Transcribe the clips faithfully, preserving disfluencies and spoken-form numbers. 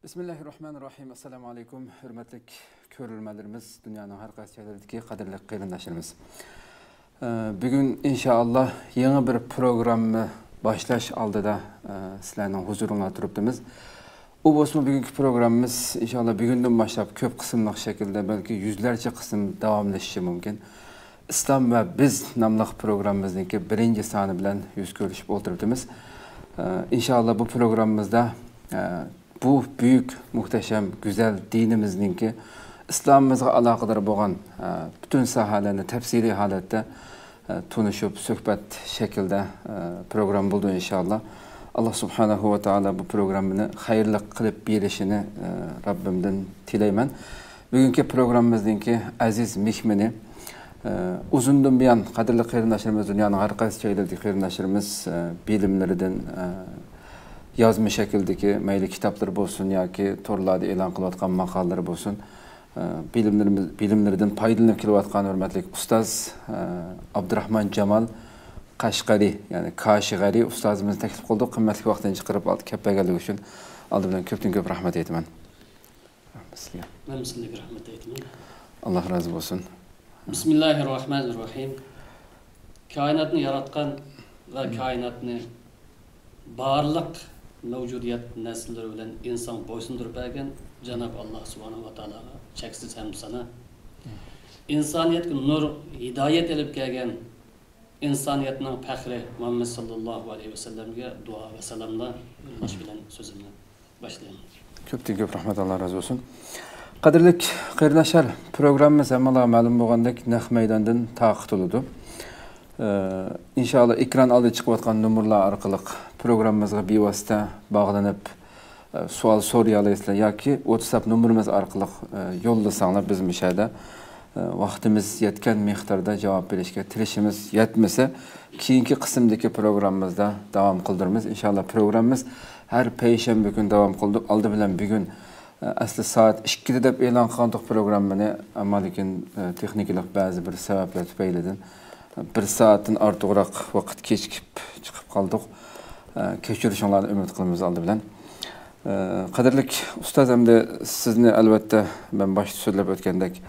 بىسمىللاھىررەھمانىررەھىم. ئەسسالامۇ ئەلەيكۇم، ھۆرمەتلىك كۆرۈرمەنلىرىمىز، دۇنيانىڭ ھەر قايسى جايلىرىدىكى قەدىرلىك قېرىنداشلىرىمىز. ئە، بۈگۈن ئىنشائاللا يېڭى بىر پروگرامما باشلاش ئالدىدا، ئە، سىلەرنىڭ ھۇزۇرۇڭلاردا تۇرۇپتىمىز. ئۇ بولسىمۇ بۈگۈنكى پروگراممىمىز ئىنشائاللا بۈگۈندىن باشلاپ كۆپ قىسىملىق شەكىلدە، بەلكى يۈزلەرچە قىسىم داۋاملىشىشى مۇمكىن. ئىسلام ۋە بىز ناملىق پروگراممىمىزنىڭكى بىرىنچى سانى بىلەن يۈز كۆرۈشۈپ ئولتۇرۇپتىمىز. ئە، ئىنشائاللا بۇ پروگراممىمىزدا، ئە، بۇ بۈيۈك، مۇھتەشەم، گۈزەل دىنىمىزنىڭكى ئىسلامىمىزغا ئالاقىدار بولغان، ئە، پۈتۈن ساھەلەرنى تەپسىلىي ھالەتتە، ئە، تونۇشۇپ، سۆھبەت شەكلىدە، ئە، پروگرامما بولىدۇ ئىنشائاللا. ئاللا سۇبھانەھۇ ۋە تائالا بۇ پروگراممىنى خەيرلىك قىلىپ بېرىشىنى، ئە، رەببىمدىن تىلەيمەن. بۈگۈنكى پروگراممىمىزنىڭكى ئەزىز مېھمىنى، ئە، ئۇزۇندىن بۇيان قەدىرلىك قېرىنداشلىرىمىز، دۇنيانىڭ ھەر قايسى جايلىرىدىكى قېرىنداشلىرىمىز، ئە، بىلىملىرىدىن، ئە، يازما شەكىلدىكى مەيلى كىتابلىرى بولسۇن ياكى تورلاردا ئېلان قىلىۋاتقان ماقالىلىرى بولسۇن، ئە، بىلىملىرىمىز، بىلىملىرىدىن پايدىلىنىپ كېلىۋاتقان ھۆرمەتلىك ئۇستاز، ئە، ئابدۇراخمان جامال قەشقەرى، يەنى كاشغەرى ئۇستازىمىزنى تەكلىپ قىلدۇق. قىممەتلىك ۋاقتىنى چىقىرىپ ئالدى، كەپ بەرگەنلىكى ئۈچۈن ئالدى بىلەن كۆپتىن كۆپ رەھمەت ئېيتىمەن. سىزگە. مەن سىزگە رەھمەت ئېيتىمەن. ئاللا رازى بولسۇن. بىسمىللاھىررەھمانىررەھىم. كائىناتنى ياراتقان ۋە كائىناتنى بارلىق مەۋجۇدىيەت نەرسىلىرى بىلەن ئىنسانغا بويسۇندۇرۇپ بەرگەن جاناب ئاللا سۇبھانەھۇ ۋە تائالاغا چەكسىز ھەمدۇ سانا. ئىنسانىيەتكە نۇر، ھىدايەت ئېلىپ كەلگەن ئىنسانىيەتنىڭ پەخرى مۇھەممەد ساللاللاھۇ ئەلەيھى ۋەسەللەمگە دۇئا ۋە سالاملار يوللاش بىلەن سۆزۈمنى باشلايمەن. كۆپتىن كۆپ رەھمەت، ئاللا رازى بولسۇن. قەدىرلىك قېرىنداشلار، پروگراممىمىز ھەممىڭلارغا مەلۇم بولغاندەك نەق مەيداندىن تارقىتىلىدۇ. ئە، ئىنشائاللا ئېكران ئالدىدا چىقىۋاتقان نومۇرلار ئارقىلىق پروگراممىمىزغا بىۋاسىتە باغلىنىپ، ئە، سوئال سورىيالايسىلەر ياكى ۋاتساپ نومۇرىمىز ئارقىلىق، ئە، يوللىساڭلار بىز مۇشۇ يەردە، ئە، ۋاقتىمىز يەتكەن مىقداردا جاۋاب بېرىشكە تىرىشىمىز. يەتمىسە كېيىنكى قىسىمدىكى پروگراممىمىزدا داۋام قىلدۇرىمىز. ئىنشائاللا پروگراممىمىز ھەر پەيشەنبە كۈنى داۋام قىلىدۇ. ئالدى بىلەن بۈگۈن، ئە، ئەسلى سائەت ئىككىدە دەپ ئېلان قىلغانىدۇق پروگراممىنى، ئەمما لېكىن، ئە، تېخنىكىلىق بەزى بىر سەۋەبلەر تۈپەيلىدىن بىر سائەتتىن ئارتۇقراق ۋاقىت كېچىكىپ چىقىپ قالدۇق. ئە، كەچۈرۈشۈڭلارنى ئۈمىد قىلىمىز ئالدى بىلەن. ئە، قەدىرلىك ئۇستاز، ئەمدى سىزنى ئەلۋەتتە مەن باشتا سۆزلەپ ئۆتكەندەك،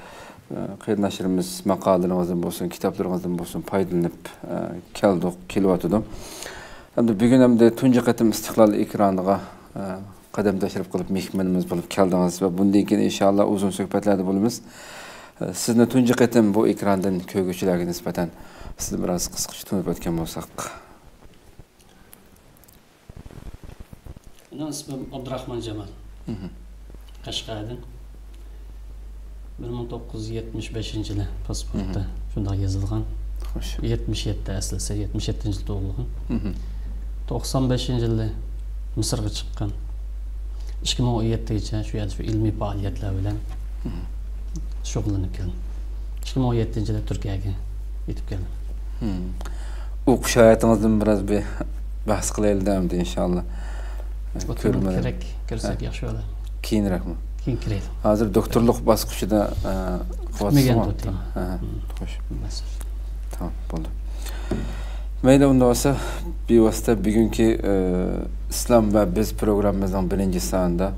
ئە، قېرىنداشلىرىمىز ماقالىلىرىڭىزدىن بولسۇن، كىتابلىرىڭىزدىن بولسۇن پايدىلىنىپ، ئە، كەلدۇق، كېلىۋاتىدۇ. ئەمدى بۈگۈن ئەمدى تۇنجى قېتىم ئىستىقلال ئېكرانىغا، ئە، قەدەم تەشرىپ قىلىپ مېھمىنىمىز بولۇپ كەلدىڭىز ۋە بۇندىن كېيىن ئىنشائاللا ئۇزۇن سۆھبەتلەردە بولىمىز. ئە، سىزنى تۇنجى قېتىم بۇ ئېكراندىن كۆرگۈچىلەرگە نىسبەتەن سىزنى بىراز قىسقىچە تونۇپ ئۆتكەن بولساق. مېنىڭ ئىسمىم ئابدۇراخمان جامال. مھم. قەشقەردىن. بىر مىڭ توققۇز يۈز يەتمىش بەشىنچى يىلى پاسپورتتا مھم. شۇنداق يېزىلغان. خوش. يەتمىش يەتتە ئەسلىسى، يەتمىش يەتتىنچى يىل تۇغۇلغان. مھم. توقسان بەشىنچى يىلى مىسىرغا چىققان. ئىككى مىڭ ئون يەتتىگىچە شۇ يەردە شۇ ئىلمىي پائالىيەتلەر بىلەن مھم. شۇغۇللىنىپ كەلدىم. ئىككى مىڭ ئون يەتتىنچى يىلى تۈركىيەگە يېتىپ كەلدىم. مھم. ئوقۇش ھاياتىڭىزدىن بىراز بىر بەھس قىلايلى ئەمدى ئىنشائاللا. ئۇ تېما كېرەك كۆرسەك ھە. ياخشى بولار. كېيىنرەكمۇ؟ كېيىن كىرەيلى. ھازىر دوكتورلۇق باسقۇچىدا، ئە، قىلىۋاتىسىزغۇ؟ پۈتمىگەن بۇ تېما. ھە، ھە، مم. خوش. مەسىلەن. تامام، بولدى. مەيلى، ئۇنداق بولسا، بىۋاسىتە بۈگۈنكى، ئە، ئىسلام ۋە بىز پروگراممىمىزنىڭ بىرىنچى سانىدا،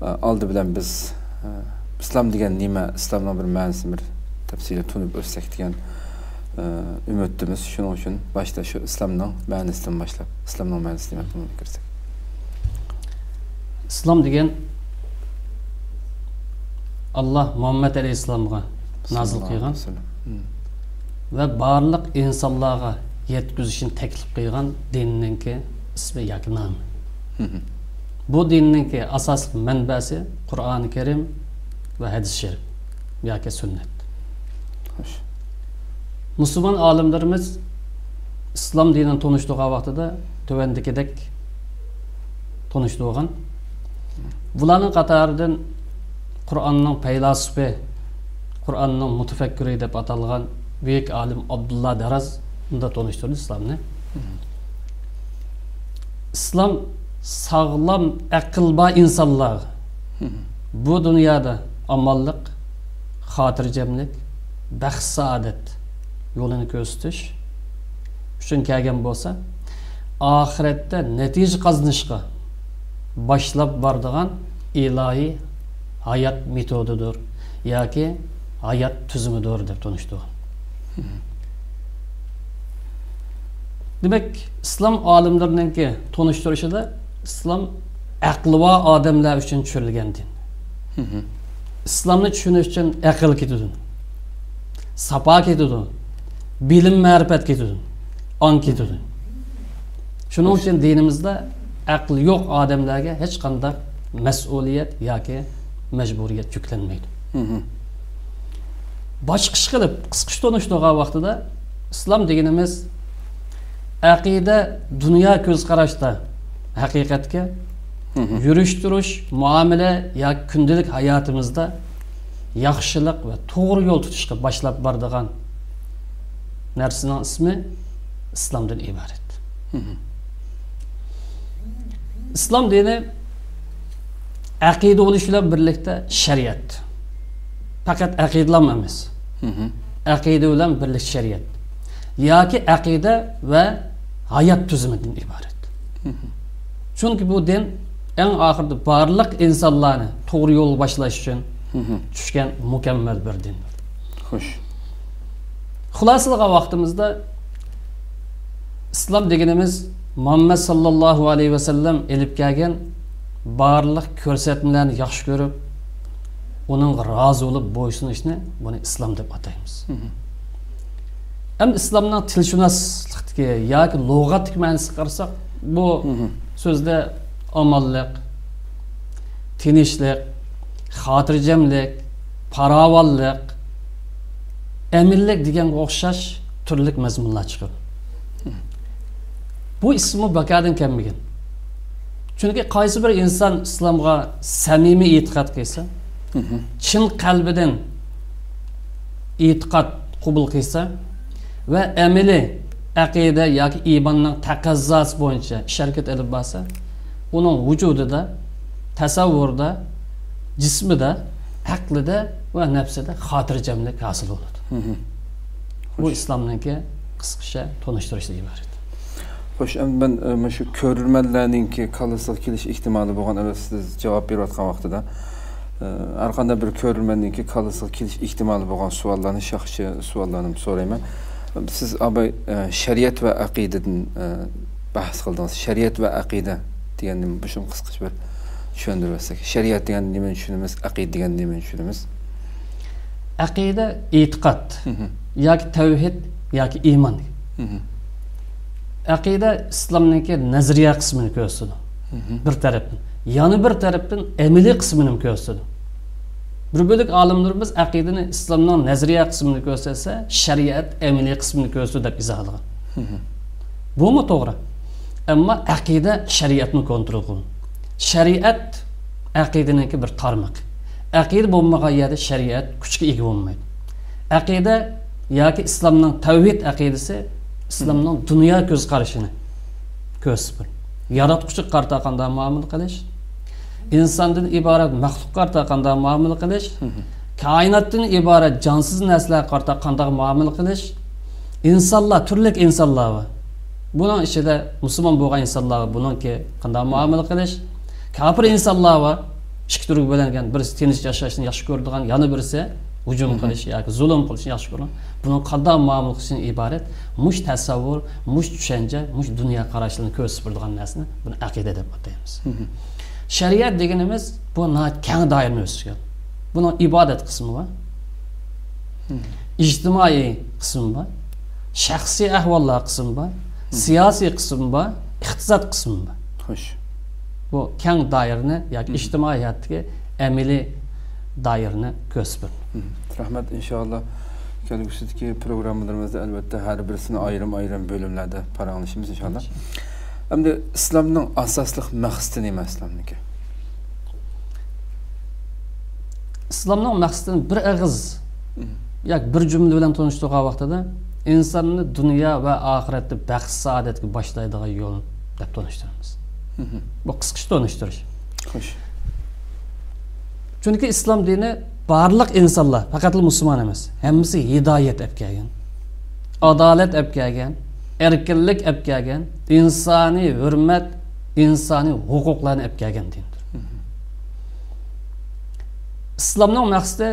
ئە، ئالدى بىلەن بىز، ئە، ئىسلام دېگەن نېمە؟ ئىسلامنىڭ بىر مەنىسىنى بىر تەپسىلىي تونۇپ ئۆتسەك دېگەن، ئە، ئۈمىدتىمىز. شۇنىڭ ئۈچۈن باشتا شۇ ئىسلامنىڭ مەنىسىدىن باشلاپ، ئىسلامنىڭ مەنىسى نېمە؟ بۇنى كىرسەك. ئىسلام دېگەن ئاللا مۇھەممەد ئەلەيھىسسالامغا نازىل قىلغان ساللاللاھۇ ئەلەيھى ۋەسەللەم. مم. ۋە بارلىق ئىنسانلارغا يەتكۈزۈشنى تەكلىپ قىلغان دىننىڭكى ئىسمى ياكى نامى. مم. بۇ دىننىڭكى ئاساسلىق مەنبەسى قۇرئانى كەرىم ۋە ھەدىس شەرىپ ياكى سۈننەت. خوش. مۇسۇلمان ئالىملىرىمىز ئىسلام دىنىنى تونۇشتۇرغان ۋاقتىدا تۆۋەندىكىدەك تونۇشتۇرغان. بۇلارنىڭ قاتارىدىن قۇرئاننىڭ پەيلاسوپى، قۇرئاننىڭ مۇتەفەككۇرى دەپ ئاتالغان بۈيۈك ئالىم ئابدۇللا داراز مۇنداق تونۇشتۇردى ئىسلامنى. ئىسلام ساغلام ئەقىل بار ئىنسانلارغا بۇ دۇنيادا ئامانلىق، خاتىرجەملىك، بەخت-سائادەت يولىنى كۆرسىتىش ئۈچۈن كەلگەن بولسا، ئاخىرەتتە نەتىجە قازىنىشقا باشلاپ بارىدىغان ئىلاھىي ھايات مېتودىدۇر ياكى ھايات تۈزۈمىدۇر دەپ تونۇشتۇرغان. دېمەك، ئىسلام ئالىملىرىنىڭكى تونۇشتۇرۇشىدا ئىسلام ئەقلى بار ئادەملەر ئۈچۈن چۈشۈرۈلگەن دىن. ئىسلامنى چۈشىنىش ئۈچۈن ئەقىل كېتىدۇ، ساپا كېتىدۇ، بىلىم، مەرىپەت كېتىدۇ، ئاڭ كېتىدۇ. شۇنىڭ ئۈچۈن دىنىمىزدە ئەقلى يوق ئادەملەرگە ھېچقانداق مەسئۇلىيەت ياكى مەجبۇرىيەت يۈكلەنمەيدۇ. باشقىچە قىلىپ، قىسقىچە تونۇشتۇرغان ۋاقتىدا، ئىسلام دېگىنىمىز ئەقىدە، دۇنيا كۆز قاراشتا ھەقىقەتكە، يۈرۈش تۇرۇش، مۇئامىلە ياكى كۈندىلىك ھاياتىمىزدا ياخشىلىق ۋە توغرا يول تۇتۇشقا باشلاپ بارىدىغان نەرسىنىڭ ئىسمى ئىسلامدىن ئىبارەت. ئىسلام دىنى ئەقىدە بولۇش بىلەن بىرلىكتە شەرىئەت. پەقەت ئەقىدىلام ئەمەس. ئەقىدە بىلەن بىرلىكتە شەرىئەت. ياكى ئەقىدە ۋە ھايات تۈزۈمىدىن ئىبارەت. چۈنكى بۇ دىن ئەڭ ئاخىرىدا بارلىق ئىنسانلارنى توغرا يولغا باشلاش ئۈچۈن چۈشكەن مۇكەممەل بىر دىندۇر. خوش. خۇلاسىلىغان ۋاقتىمىزدا، ئىسلام دېگىنىمىز مۇھەممەد ساللاللاھۇ ئەلەيھى ۋەسەللەم ئېلىپ كەلگەن بارلىق كۆرسەتمىلەرنى ياخشى كۆرۈپ، ئۇنىڭغا رازى بولۇپ بويسۇنۇشنى، بۇنى ئىسلام دەپ ئاتايمىز. ئەمدى ئىسلامنىڭ تىلشۇناسلىقتىكى ياكى لۇغەتتىكى مەنىسىگە قارىساق، بۇ سۆزدە ئامانلىق، تىنچلىق، خاتىرجەملىك، پاراۋانلىق، ئەمىنلىك دېگەنگە ئوخشاش تۈرلۈك مەزمۇنلار چىقىدۇ. بۇ ئىسىممۇ بىكاردىن كەلمىگەن. چۈنكى قايسى بىر ئىنسان ئىسلامغا سەمىمىي ئېتىقاد قىلسا، چىن قەلبىدىن ئېتىقاد قوبۇل قىلسا ۋە ئەمەلىي ئەقىدە ياكى ئىماننىڭ تەقەززاسى بويىچە ئىش ھەرىكەت ئېلىپ بارسا، ئۇنىڭ ۋۇجۇدىدا، تەسەۋۋۇرىدا، جىسمىدا، ئەقلىدە ۋە نەپسىدە خاتىرجەملىك ھاسىل بولىدۇ. بۇ ئىسلامنىڭكى قىسقىچە تونۇشتۇرۇشىدىن ئىبارەت. خوش، ئەمدى مەن، ئە، مۇشۇ كۆرۈرمەنلەرنىڭكى كاللىسىغا كېلىش ئېھتىمالى بولغان، ئەلۋەتتە، سىز جاۋاب بېرىۋاتقان ۋاقتىدا، ئە، ھەر قانداق بىر كۆرۈرمەننىڭكى كاللىسىغا كېلىش ئېھتىمالى بولغان سوئاللارنى، شەخسىي سوئاللارنى سورايمەن. سىز، ئاباي، ئە، شەرىئەت ۋە ئەقىدىدىن، ئە، بەھس قىلدىڭىز. شەرىئەت ۋە ئەقىدە دېگەن نېمە؟ بۇ شۇنى قىسقىچە بىر چۈشەندۈرۈۋەتسەك. شەرىئەت دېگەندە نېمىنى چۈشىنىمىز؟ ئەقىدە دېگەندە نېمىنى چۈشىنىمىز؟ ئەقىدە ئېتىقاد ياكى تەۋھىد ياكى ئىمان. ئەقىدە ئىسلامنىڭكى نەزەرىيە قىسمىنى كۆرسىتىدۇ، بىر تەرەپتىن. يەنە بىر تەرەپتىن ئەمەلىي قىسمىنىمۇ كۆرسىتىدۇ. بىر بۆلەك ئالىملىرىمىز ئەقىدىنى ئىسلامنىڭ نەزەرىيە قىسمىنى كۆرسەتسە، شەرىئەت ئەمەلىي قىسمىنى كۆرسىتىدۇ دەپ ئىزاھلىغان. بۇمۇ توغرا. ئەمما ئەقىدە شەرىئەتنى كونترول قىلىدۇ. شەرىئەت ئەقىدىنىڭكى بىر تارمىقى. ئەقىدە بولمىغان يەردە شەرىئەت كۈچكە ئىگە بولمايدۇ. ئەقىدە ياكى ئىسلامنىڭ تەۋھىد ئەقىدىسى ئىسلامنىڭ دۇنيا كۆز قارىشىنى كۆرسىتىپ بېرىدۇ. ياراتقۇچىغا قارىتا قانداق مۇئامىلە قىلىش، ئىنساندىن ئىبارەت مەخلۇققا قارىتا قانداق مۇئامىلە قىلىش، كائىناتتىن ئىبارەت جانسىز نەرسىلەرگە قارىتا قانداق مۇئامىلە قىلىش، ئىنسانلار، تۈرلۈك ئىنسانلار بار. بۇنىڭ ئىچىدە مۇسۇلمان بولغان ئىنسانلار بار، بۇنىڭكى قانداق مۇئامىلە قىلىش، كاپىر ئىنسانلار بار، ئىككى تۈرگە بۆلۈنگەن، بىرسى تىنچ ياشاشنى ياخشى كۆرىدىغان، يەنە بىرسى ھۇجۇم قىلىش ياكى زۇلۇم قىلىشنى ياخشى كۆرىدىغان. بۇنىڭ قانداق مۇئامىلە قىلىشتىن ئىبارەت مۇشۇ تەسەۋۋۇر، مۇشۇ چۈشەنچە، مۇشۇ دۇنيا قاراشلىرىنى كۆرسىتىپ بېرىدىغان نەرسىنى بۇنى ئەقىدە دەپ ئاتايمىز. شەرىئەت دېگىنىمىز بۇ ناھايىتى كەڭ دائىرىنى ئۆز ئىچىگە ئالىدۇ. بۇنىڭ ئىبادەت قىسمى بار، ئىجتىمائىي قىسمى بار، شەخسىي ئەھۋاللار قىسمى بار، سىياسىي قىسمى بار، ئىقتىساد قىسمى بار. خوش. بۇ كەڭ دائىرىنى ياكى ئىجتىمائىي ھاياتتىكى ئەمەلىي دائىرىنى كۆرسىتىپ بېرىدۇ. رەھمەت، ئىنشائاللا، كەلگۈسىدىكى پروگراممىلىرىمىزدا ئەلۋەتتە ھەر بىرسىنى ئايرىم-ئايرىم بۆلۈملەردە پاراڭلىشىمىز، ئىنشائاللا. ئەمدى ئىسلامنىڭ ئاساسلىق مەقسىتى نېمە ئىسلامنىڭكى؟ ئىسلامنىڭ مەقسىتىنى بىر ئېغىز ياكى بىر جۈملە بىلەن تونۇشتۇرغان ۋاقتىدا، ئىنساننى دۇنيا ۋە ئاخىرەتتە بەخت-سائادەتكە باشلايدىغان يول دەپ تونۇشتۇرىمىز. بۇ قىسقىچە تونۇشتۇرۇش. خوش. چۈنكى ئىسلام دىنى بارلىق ئىنسانلار، پەقەتلا مۇسۇلمان ئەمەس، ھەممىسىگە ھىدايەت ئەپ كەلگەن، ئادالەت ئەپ كەلگەن، ئەركىنلىك ئەپ كەلگەن، ئىنسانىي ھۆرمەت، ئىنسانىي ھوقۇقلارنى ئەپ كەلگەن دىندۇر. ئىسلامنىڭ مەقسىتى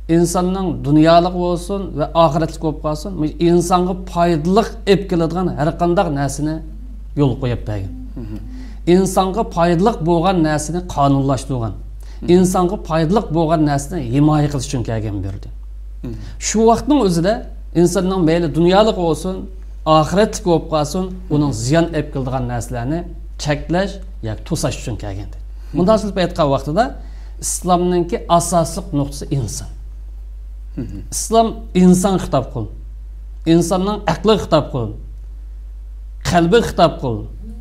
ئىنساننىڭ دۇنيالىق بولسۇن ۋە ئاخىرەتلىك بولۇپ قالسۇن، مۇشۇ ئىنسانغا پايدىلىق ئېلىپ كېلىدىغان ھەر قانداق نەرسىنى يولغا قويۇپ بەرگەن. ئىنسانغا پايدىلىق بولغان نەرسىنى قانۇنلاشتۇرغان. ئىنسانغا پايدىلىق بولغان نەرسىنى ھىمايە قىلىش ئۈچۈن كەلگەن بۇ يەردە. شۇ ۋاقىتنىڭ ئۆزىدە ئىنساننىڭ مەيلى دۇنيالىق بولسۇن، ئاخىرەتلىك بولۇپ قالسۇن، ئۇنىڭ زىيان ئېلىپ كېلىدىغان نەرسىلەرنى چەكلەش ياكى توساش ئۈچۈن كەلگەن. مۇنداق سېلىپ ئېيتقان ۋاقتىدا ئىسلامنىڭكى ئاساسلىق نۇقتىسى ئىنسان. ئىسلام ئىنسانغا خىتاب قىل، ئىنساننىڭ ئەقلىگە خىتاب قىل، قەلبىگە خىتاب قىل،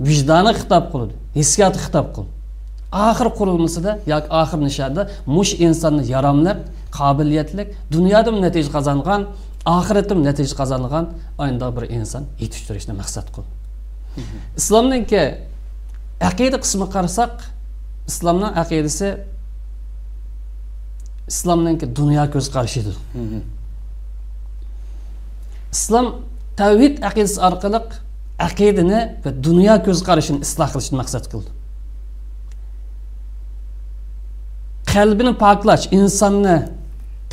ۋىجدانىغا خىتاب قىل، ھېسسىياتىغا خىتاب قىل. ئاخىر قۇرۇلمىسىدا ياكى ئاخىر نىشانىدا مۇشۇ ئىنساننى ياراملىق، قابىلىيەتلىك، دۇنيادىمۇ نەتىجە قازانغان، ئاخىرەتتىمۇ نەتىجە قازانغان ئانداق بىر ئىنسان يېتىشتۈرۈشنى مەقسەت قىل. ئىسلامنىڭكى ئەقىدە قىسمىغا قارىساق، ئىسلامنىڭ ئەقىدىسى ئىسلامنىڭكى دۇنيا كۆز قارىشىدۇر. ئىسلام تەۋھىد ئەقىدىسى ئارقىلىق ئەقىدىنى ۋە دۇنيا كۆز قارىشىنى ئىسلاھ قىلىشنى مەقسەت قىلىدۇ. قەلبىنى پاكلاش، ئىنساننى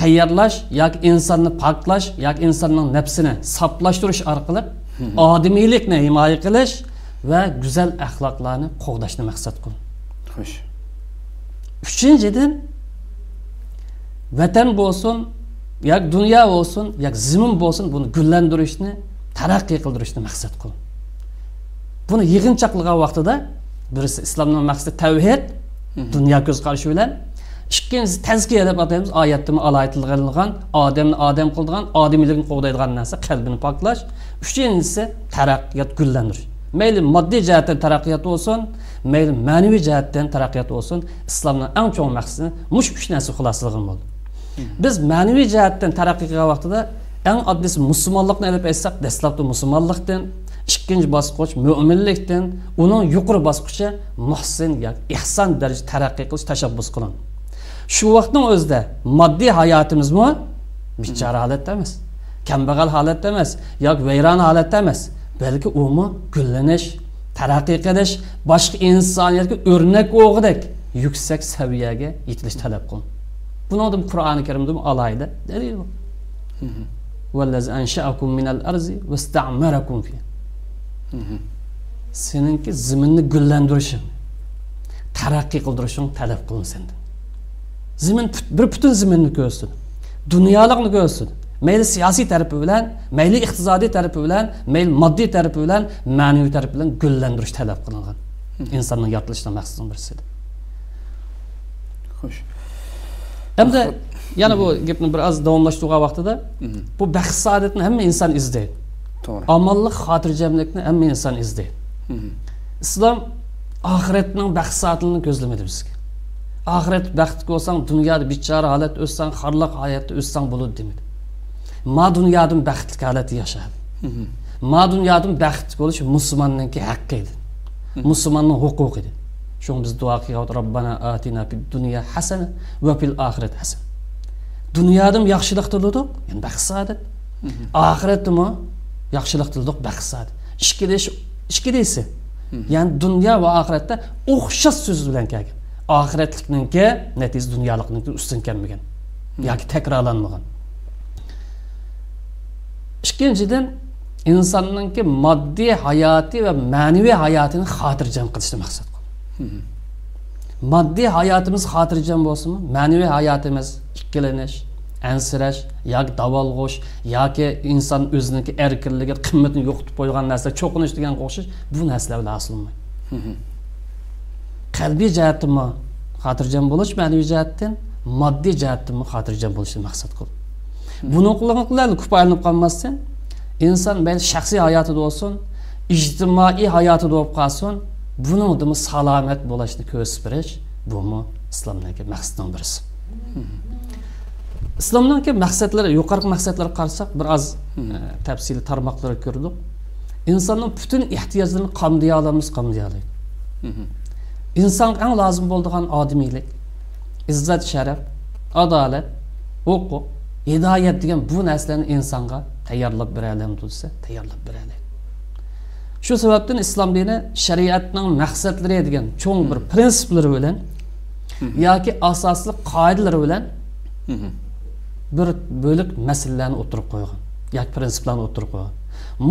تەييارلاش ياكى ئىنساننى پاكلاش ياكى ئىنساننىڭ نەپسىنى ساپلاشتۇرۇش ئارقىلىق ئادىمىيلىكنى ھىمايە قىلىش ۋە گۈزەل ئەخلاقلارنى قوغداشنى مەقسەت قىلىدۇ. خوش. ئۈچىنچىدىن، ۋەتەن بولسۇن ياكى دۇنيا بولسۇن ياكى زېمىن بولسۇن، بۇنى گۈللەندۈرۈشنى، تەرەققىي قىلدۇرۇشنى مەقسەت قىل. بۇنى يىغىنچاقلىغان ۋاقتىدا، بىرسى ئىسلامنىڭ مەقسىتى تەۋھىد، دۇنيا كۆز قارىشى بىلەن، ئىككىنچىسى تەزكىيە دەپ ئاتايمىز، ئايەتتىمۇ ئالاھىدە تىلغا ئېلىنغان، ئادەمنى ئادەم قىلىدىغان، ئادىمىيلىكنى قوغدايدىغان نەرسە قەلبىنى پاكلاش. ئۈچىنچىسى تەرەققىيات، گۈللەندۈرۈش. مەيلى ماددىي جەھەتتىن تەرەققىيات بولسۇن، مەيلى مەنىۋى جەھەتتىن تەرەققىيات بولسۇن، ئىسلامنىڭ ئەڭ چوڭ مەقسىتىنى مۇشۇ ئۈچ نەرسە خۇلاسىلىغان بولدى. بىز مەنىۋى جەھەتتىن تەرەققىي قىلغان ۋاقتىدا، ئەڭ ئاددىيسى مۇسۇلمانلىقنى ئېلىپ ئېيتساق، دەسلەپتە مۇسۇلمانلىقتىن، ئىككىنچى باسقۇچ مۆمىنلىكتىن، ئۇنىڭ يۇقىرى باسقۇچى مۇھسىن ياكى ئېھسان دەرىجىسى تەرەققىي قىلىش تەشەببۇس قىلىنىدۇ. شۇ ۋاقىتنىڭ ئۆزىدە ماددىي ھاياتىمىزمۇ بىچارە ھالەتتە ئەمەس، كەمبەغەل ھالەتتە ئەمەس ياكى ۋەيران ھالەتتە ئەمەس، بەلكى ئۇمۇ گۈللىنىش، تەرەققىي قىلىش، باشقا ئىنسانىيەتكە ئۆرنەك بولغۇدەك يۈكسەك سەۋىيەگە يېتىلىش تەلەپ قىلىنىدۇ. بۇنىڭدىن قۇرئانى كەرىمدىمۇ ئالاھىدە دەلىل بار. ھۇۋەللەزى ئەنشەئەكۇم مىنەل ئەرزى ۋەستەئمەرەكۇم فىھا. سېنىڭكى زېمىننى گۈللەندۈرۈشۈڭ، تەرەققىي قىلدۇرۇشۇڭ تەلەپ قىلىنىدۇ سەندىن. زېمىن پۈت-، بىر پۈتۈن زېمىننى كۆرسۇن. دۇنيالىقنى كۆرسۇن. مەيلى سىياسىي تەرىپى بىلەن، مەيلى ئىقتىسادىي تەرىپى بىلەن، مەيلى ماددىي تەرىپى بىلەن، مەنىۋى تەرىپى بىلەن گۈللەندۈرۈش تەلەپ قىلىنغان. ئىنساننىڭ يارىتىلىشىنىڭ مەقسىتىنىڭ بىرسى. خوش. ئەمدى يەنە بۇ گەپنى بىر ئاز داۋاملاشتۇرغان ۋاقتىدا، بۇ بەخت سائادەتنى ھەممە ئىنسان ئىزدەيدۇ. توغرا. ئامانلىق، خاتىرجەملىكنى ھەممە ئىنسان ئىزدەيدۇ. ئىسلام ئاخىرەتنىڭ بەخت سائادىتىنى كۆزلىمىدى بىزگە. ئاخىرەت بەختلىك بولساڭ، دۇنيادا بىچارە ھالەتتە ئۆتسەڭ، خارلىق ھاياتتا ئۆتسەڭ بولىدۇ دېمىدى. ما دۇنيادىمۇ بەختلىك ھالەتتە ياشا. ما دۇنيادىمۇ بەختلىك بولۇش مۇسۇلماننىڭكى ھەققى ئىدى. مۇسۇلماننىڭ ھوقۇقى ئىدى. شۇڭا بىز دۇئا قىلغان، رەببەنا ئاتىنا فىد دۇنيا ھەسەنە ۋە فىل ئاخىرەت ھەسەنە. دۇنيادىمۇ ياخشىلىق تىلىدۇق، يەنى بەخت سائادەت. ئاخىرەتتىمۇ ياخشىلىق تىلىدۇق، بەخت سائادەت. ئىككىلىسى، ئىككىلىسى. يەنى دۇنيا ۋە ئاخىرەتتە ئوخشاش سۆز بىلەن كەلگەن. ئاخىرەتلىكنىڭكى نەتىجىسى دۇنيالىقنىڭكى ئۈستۈن كەلمىگەن ياكى تەكرارلانمىغان. ئىككىنچىدىن، ئىنساننىڭكى ماددىي ھاياتى ۋە مەنىۋى ھاياتىنى خاتىرجەم قىلىشنى مەقسەت قىل. ماددىي ھاياتىمىز خاتىرجەم بولسىمۇ، مەنىۋى ھاياتىمىز ئىككىلىنىش، ئەنسىرەش ياكى داۋالغۇش ياكى ئىنسان ئۆزىنىڭكى ئەركىنلىكى، قىممىتىنى يوقىتىپ قويغان نەرسە، چوقۇنۇش دېگەنگە ئوخشاش بۇ نەرسىلەر بىلەن ھاسىللىنمايدۇ. قەلبىي جەھەتتىنمۇ خاتىرجەم بولۇش، مەنىۋى جەھەتتىن، ماددىي جەھەتتىنمۇ خاتىرجەم بولۇشنى مەقسەت قىل. بۇنىڭ بىلەن كۇپايىلىنىپ قالماستىن، ئىنسان مەيلى شەخسىي ھاياتىدا بولسۇن، ئىجتىمائىي ھاياتىدا بولۇپ قالسۇن، بۇنىڭدىمۇ سالامەت بولۇشنى كۆرسىتىپ بېرىش، بۇمۇ ئىسلامنىڭكى مەقسىتىنىڭ بىرسى. ئىسلامنىڭكى مەقسەتلىرى، يۇقىرىقى مەقسەتلەرگە قارىساق، بىر ئاز، ئە، تەپسىلىي تارماقلىرىنى كۆردۇق. ئىنساننىڭ پۈتۈن ئېھتىياجلىرىنى قامدىيالامىز، قامدىيالايدۇ. ئىنسانغا ئەڭ لازىم بولىدىغان ئادىمىيلىك، ئىززەت، شەرەپ، ئادالەت، ھوقۇق، ھىدايەت دېگەن بۇ نەرسىلەرنى ئىنسانغا تەييارلاپ بېرەلەمدۇ دېسە، تەييارلاپ بېرەلەيدۇ. شۇ سەۋەبتىن ئىسلام دىنى شەرىئەتنىڭ مەقسەتلىرى دېگەن چوڭ بىر پرىنسىپلىرى بىلەن ياكى ئاساسلىق قائىدىلىرى بىلەن بىر بۆلەك مەسىلىلەرنى ئوتتۇرىغا قويغان ياكى پىرىنسىپلارنى ئوتتۇرىغا قويغان.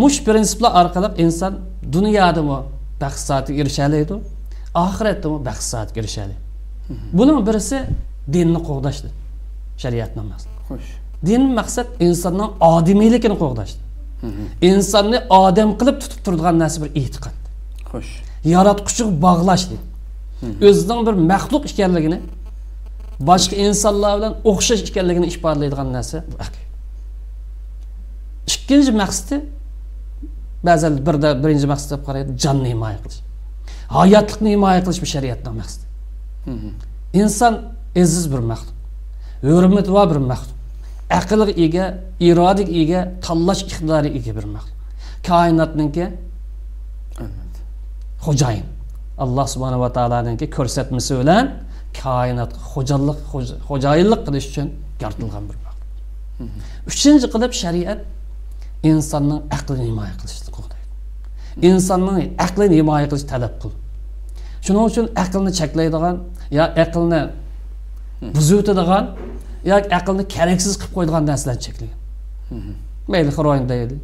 مۇشۇ پىرىنسىپلار ئارقىلىق ئىنسان دۇنيادىمۇ بەخت سائادىتىگە ئېرىشەلەيدۇ، ئاخىرەتتىمۇ بەخت سائادىتىگە ئېرىشەلەيدۇ. بۇنىڭ بىرسى دىننى قوغداشتۇر، شەرىئەتنىڭ مەقسىتى. خوش. دىن مەقسەت ئىنساننىڭ ئادىمىيلىكىنى قوغداش. ئىنساننى ئادەم قىلىپ تۇتۇپ تۇرىدىغان نەرسە بىر ئېتىقاد. خوش. ياراتقۇچىغا باغلاش دەيدۇ. ئۆزىنىڭ بىر مەخلۇق ئىكەنلىكىنى، باشقا ئىنسانلار بىلەن ئوخشاش ئىكەنلىكىنى ئىپادىلەيدىغان نەرسە بۇ ئەقىدە. ئىككىنچى مەقسىتى، بەزەن بىردە، بىرىنچى مەقسەت دەپ قارايدۇ، جاننى ھىمايە قىلىش. ھاياتلىقنى ھىمايە قىلىش بۇ شەرىئەتنىڭ مەقسىتى. ئىنسان ئەزىز بىر مەخلۇق، ھۆرمىتى بار بىر مەخلۇق، ئەقىلگە ئىگە، ئىرادىگە ئىگە، تاللاش ئىقتىدارىغا ئىگە بىر مەخلۇق. كائىناتنىڭكى خوجايىن. ئاللا سۇبھانەھۇ ۋە تائالانىڭكى كۆرسەتمىسى بىلەن كائىناتقا خوجاللىق، خوج-، خوجايىنلىق قىلىش ئۈچۈن يارىتىلغان بىر مەخلۇق. ئۈچىنچى قىلىپ شەرىئەت ئىنساننىڭ ئەقلىنى ھىمايە قىلىشنى قوغدايدۇ. ئىنساننىڭ ئەقلىنى ھىمايە قىلىش تەلەپ قىل. شۇنىڭ ئۈچۈن ئەقىلنى چەكلەيدىغان يا ئەقىلنى بۇزۇۋېتىدىغان ياكى ئەقىلنى كېرەكسىز قىلىپ قويىدىغان نەرسىلەرنى چەكلىگەن. مەيلى خېروئىن دەيلى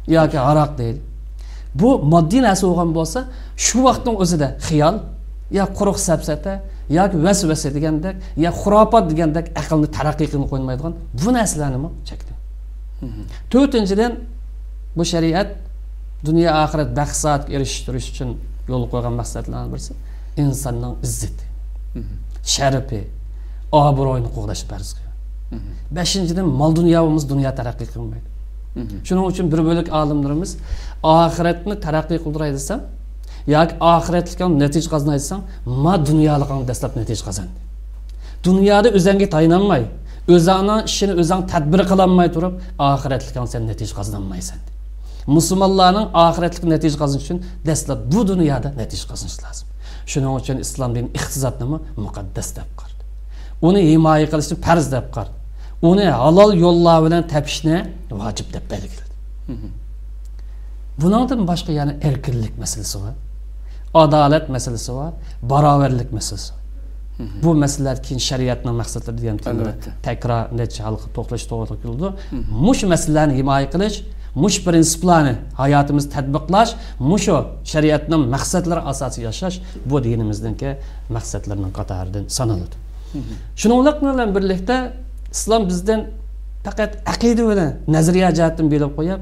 ياكى ھاراق دەيلى. بۇ ماددىي نەرسە بولغان بولسا، شۇ ۋاقىتنىڭ ئۆزىدە خىيال يا قۇرۇق سەپسەتە ياكى ۋەسۋەسە دېگەندەك يا خۇراپات دېگەندەك ئەقىلنى تەرەققىي قىلىپ قويمايدىغان بۇ نەرسىلەرنىمۇ چەكلىگەن. تۆتىنچىدىن، بۇ شەرىئەت دۇنيا ئاخىرەت بەخت سائادىتىگە ئېرىشتۈرۈش ئۈچۈن يولغا قويغان مەقسەتلەرنىڭ بىرسى ئىنساننىڭ ئىززىتى، شەرىپى، ئابرۇيىنى قوغداش پەرز قىلغان. بەشىنچىدىن، مال دۇنيا بولمىسا دۇنيا تەرەققىي قىلمايدۇ. شۇنىڭ ئۈچۈن بىر بۆلەك ئالىملىرىمىز ئاخىرەتنى تەرەققىي قىلدۇراي دېسەڭ ياكى ئاخىرەتلىكىڭ نەتىجە قازىناي دېسەڭ، ما دۇنيالىقىڭ دەسلەپ نەتىجە قازان. دۇنيادا ئۆزەڭگە تايىنالماي، ئۆزەڭنىڭ ئىشىنى ئۆزەڭ تەدبىر قىلالماي تۇرۇپ، ئاخىرەتلىكىڭ سەن نەتىجە قازىنالمايسەن. مۇسۇلمانلارنىڭ ئاخىرەتلىك نەتىجە قازىنىش ئۈچۈن دەسلەپ بۇ دۇنيادا نەتىجە قازىنىش لازىم. شۇنىڭ ئۈچۈن ئىسلام دىنى ئىقتىسادنىمۇ مۇقەددەس دەپ قارىدى. ئۇنى ھىمايە قىلىشنى پەرز دەپ قارىدى. ئۇنى ھالال يوللار بىلەن تېپىشنى ۋاجىپ دەپ بەلگىلىدى. بۇنىڭدىن باشقا يەنە ئەركىنلىك مەسىلىسى بار، ئادالەت مەسىلىسى بار، باراۋەرلىك مەسىلىسى بار. بۇ مەسىلىلەر كېيىن شەرىئەتنىڭ مەقسەتلىرى دېگەن تېمىدا ئەلۋەتتە تەكرار نەچچە ھالقا توختىلىش توغرا كېلىدۇ. مۇشۇ مەسىلىلەرنى ھىمايە قىلىش، مۇشۇ پىرىنسىپلارنى ھاياتىمىزدا تەتبىقلاش، مۇشۇ شەرىئەتنىڭ مەقسەتلىرى ئاساسىدا ياشاش، بۇ دىنىمىزنىڭكى مەقسەتلىرىنىڭ قاتارىدىن سانىلىدۇ. شۇنىڭلىق بىلەن بىرلىكتە، ئىسلام بىزدىن پەقەت ئەقىدە بىلەن، نەزەرىيە جەھەتتىن بىلىپ قويۇپ،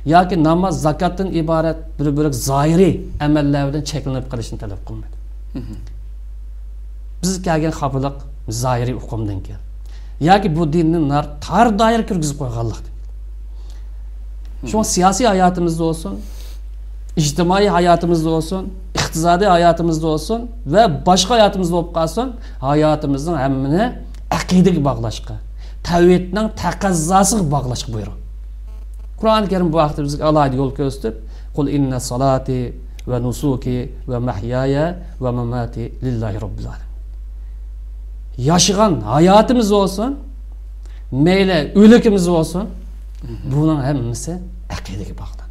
ياكى ناماز، زاكاتتىن ئىبارەت بىر بۆلەك زاھىرىي ئەمەللەر بىلەن چەكلىنىپ قېلىشنى تەلەپ قىلمايدۇ. بىزگە كەلگەن خاپىلىق زاھىرىي ئۇقۇمدىن كېلىدۇ ياكى بۇ دىننى نار-، تار دائىرە كىرگۈزۈپ قويغانلىقتىن. شۇڭا سىياسىي ھاياتىمىزدا بولسۇن، ئىجتىمائىي ھاياتىمىزدا بولسۇن، ئىقتىسادىي ھاياتىمىزدا بولسۇن ۋە باشقا ھاياتىمىزدا بولۇپ قالسۇن، ھاياتىمىزنىڭ ھەممىنى ئەقىدىگە باغلاشقا، تەۋھىدنىڭ تەقەززاسىغا باغلاشقا بۇيرۇغان. قۇرئان كەرىم بۇ ھەقتە بىزگە ئالاھىدە يول كۆرسىتىپ، قۇل ئىننە سالاتى ۋە نۇسۇكى ۋە مەھيايە ۋە ماماتى لىللاھى راببىل ئالەمىن. ياشىغان ھاياتىمىز بولسۇن، مەيلى ئۆلۈكىمىز بولسۇن، بۇنىڭ ھەممىسى ئەقىدىگە باغلىنىدۇ،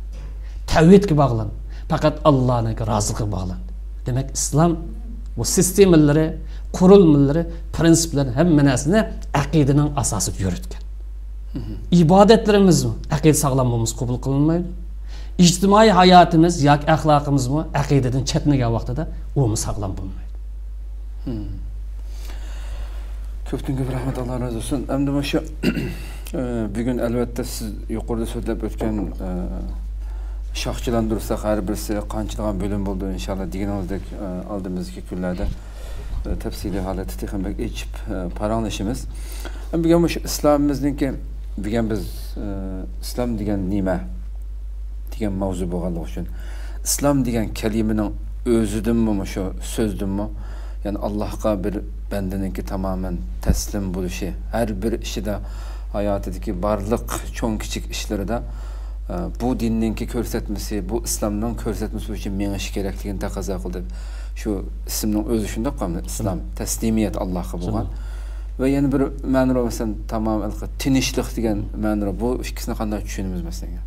تەۋھىدكە باغلىنىدۇ، پەقەت ئاللانىڭكى رازىلىقىغا باغلىنىدۇ. دېمەك، ئىسلام بۇ سىستېمىلىرى، قۇرۇلمىلىرى، پىرىنسىپلىرى، ھەممە نەرسىنى ئەقىدىنىڭ ئاساسىدا يۈرۈتكەن. ئىبادەتلىرىمىزمۇ ئەقىدە ساغلام بولمىسا قوبۇل قىلىنمايدۇ. ئىجتىمائىي ھاياتىمىز ياكى ئەخلاقىمىزمۇ ئەقىدىدىن چەتنىگەن ۋاقتىدا ئۇمۇ ساغلام بولمايدۇ. كۆپتىن كۆپ رەھمەت، ئاللا رازى بولسۇن. ئەمدى مۇشۇ، ئە، بۈگۈن ئەلۋەتتە سىز يۇقىرىدا سۆزلەپ ئۆتكەن، ئە، شاخچىلاندۇرساق، ھەر بىرسى قانچىلىغان بۆلۈم بولىدۇ، ئىنشاللا دېگىنىڭىزدەك، ئە، ئالدىمىزدىكى كۈنلەردە، ئە، تەپسىلىي ھالەتتە تېخى بەك ئېچىپ، ئە، پاراڭلىشىمىز. ئەمدى بۈگۈن مۇشۇ ئىسلامىمىزنىڭكى، بۈگۈن بىز، ئە، ئىسلام دېگەن نېمە؟ دېگەن ماۋزۇ بولغانلىقى ئۈچۈن، ئىسلام دېگەن كەلىمىنىڭ ئۆزىدىنمۇ، مۇشۇ سۆزدىنمۇ، يەنى ئاللاھقا بىر بەندىنىڭكى تامامەن تەسلىم بولۇشى، ھەر بىر ئىشىدا، ھاياتىدىكى بارلىق چوڭ كىچىك ئىشلىرىدا، ئە، بۇ دىننىڭكى كۆرسەتمىسى، بۇ ئىسلامنىڭ كۆرسەتمىسى بويىچە مېڭىشى كېرەكلىكىنى تەقەززا قىلدى. شۇ ئىسىمنىڭ ئۆزى شۇنداق قىلغان، ئىسلام، تەسلىمىيەت ئاللاھقا بولغان. ۋە يەنە بىر مەنىرا، مەسىلەن، تامام تىنچلىق دېگەن مەنىرا، بۇ ئىككىسىنى قانداق چۈشىنىمىز، مەسىلەن؟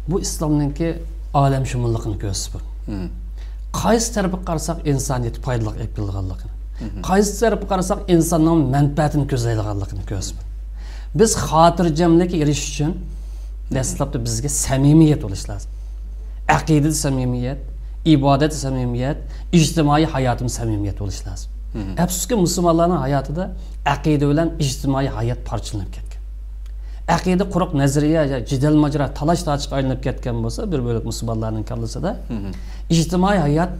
بۇ ئىسلامنىڭكى ئالەمشۇمۇللۇقىنى كۆرسىتىپ، قايسى تەرەپكە قارىساق ئىنسانىيەتكە پايدىلىق ئېلىپ كېلىدىغانلىقىنى. قايسى تەرەپكە قارىساق، ئىنساننىڭ مەنپەئەتىنى كۆزلەيدىغانلىقىنى كۆرسىتىدۇ. بىز خاتىرجەملىككە ئېرىشىش ئۈچۈن دەسلەپتە بىزگە سەمىمىيەت بولۇش لازىم. ئەقىدىدە سەمىمىيەت، ئىبادەتتە سەمىمىيەت، ئىجتىمائىي ھاياتىمىز سەمىمىيەت بولۇش لازىم. ئەپسۇسكى، مۇسۇلمانلارنىڭ ھاياتىدا ئەقىدە بىلەن ئىجتىمائىي ھايات پارچىلىنىپ كەتكەن. ئەقىدە قۇرۇق نەزەرىيە، يا جېدەل ماجىرا، تالاش تارتىشقا ئايلىنىپ كەتكەن بولسا، بىر بۆلەك مۇسۇلمانلارنىڭ كاللىسىدا، ئىجتىمائىي ھايات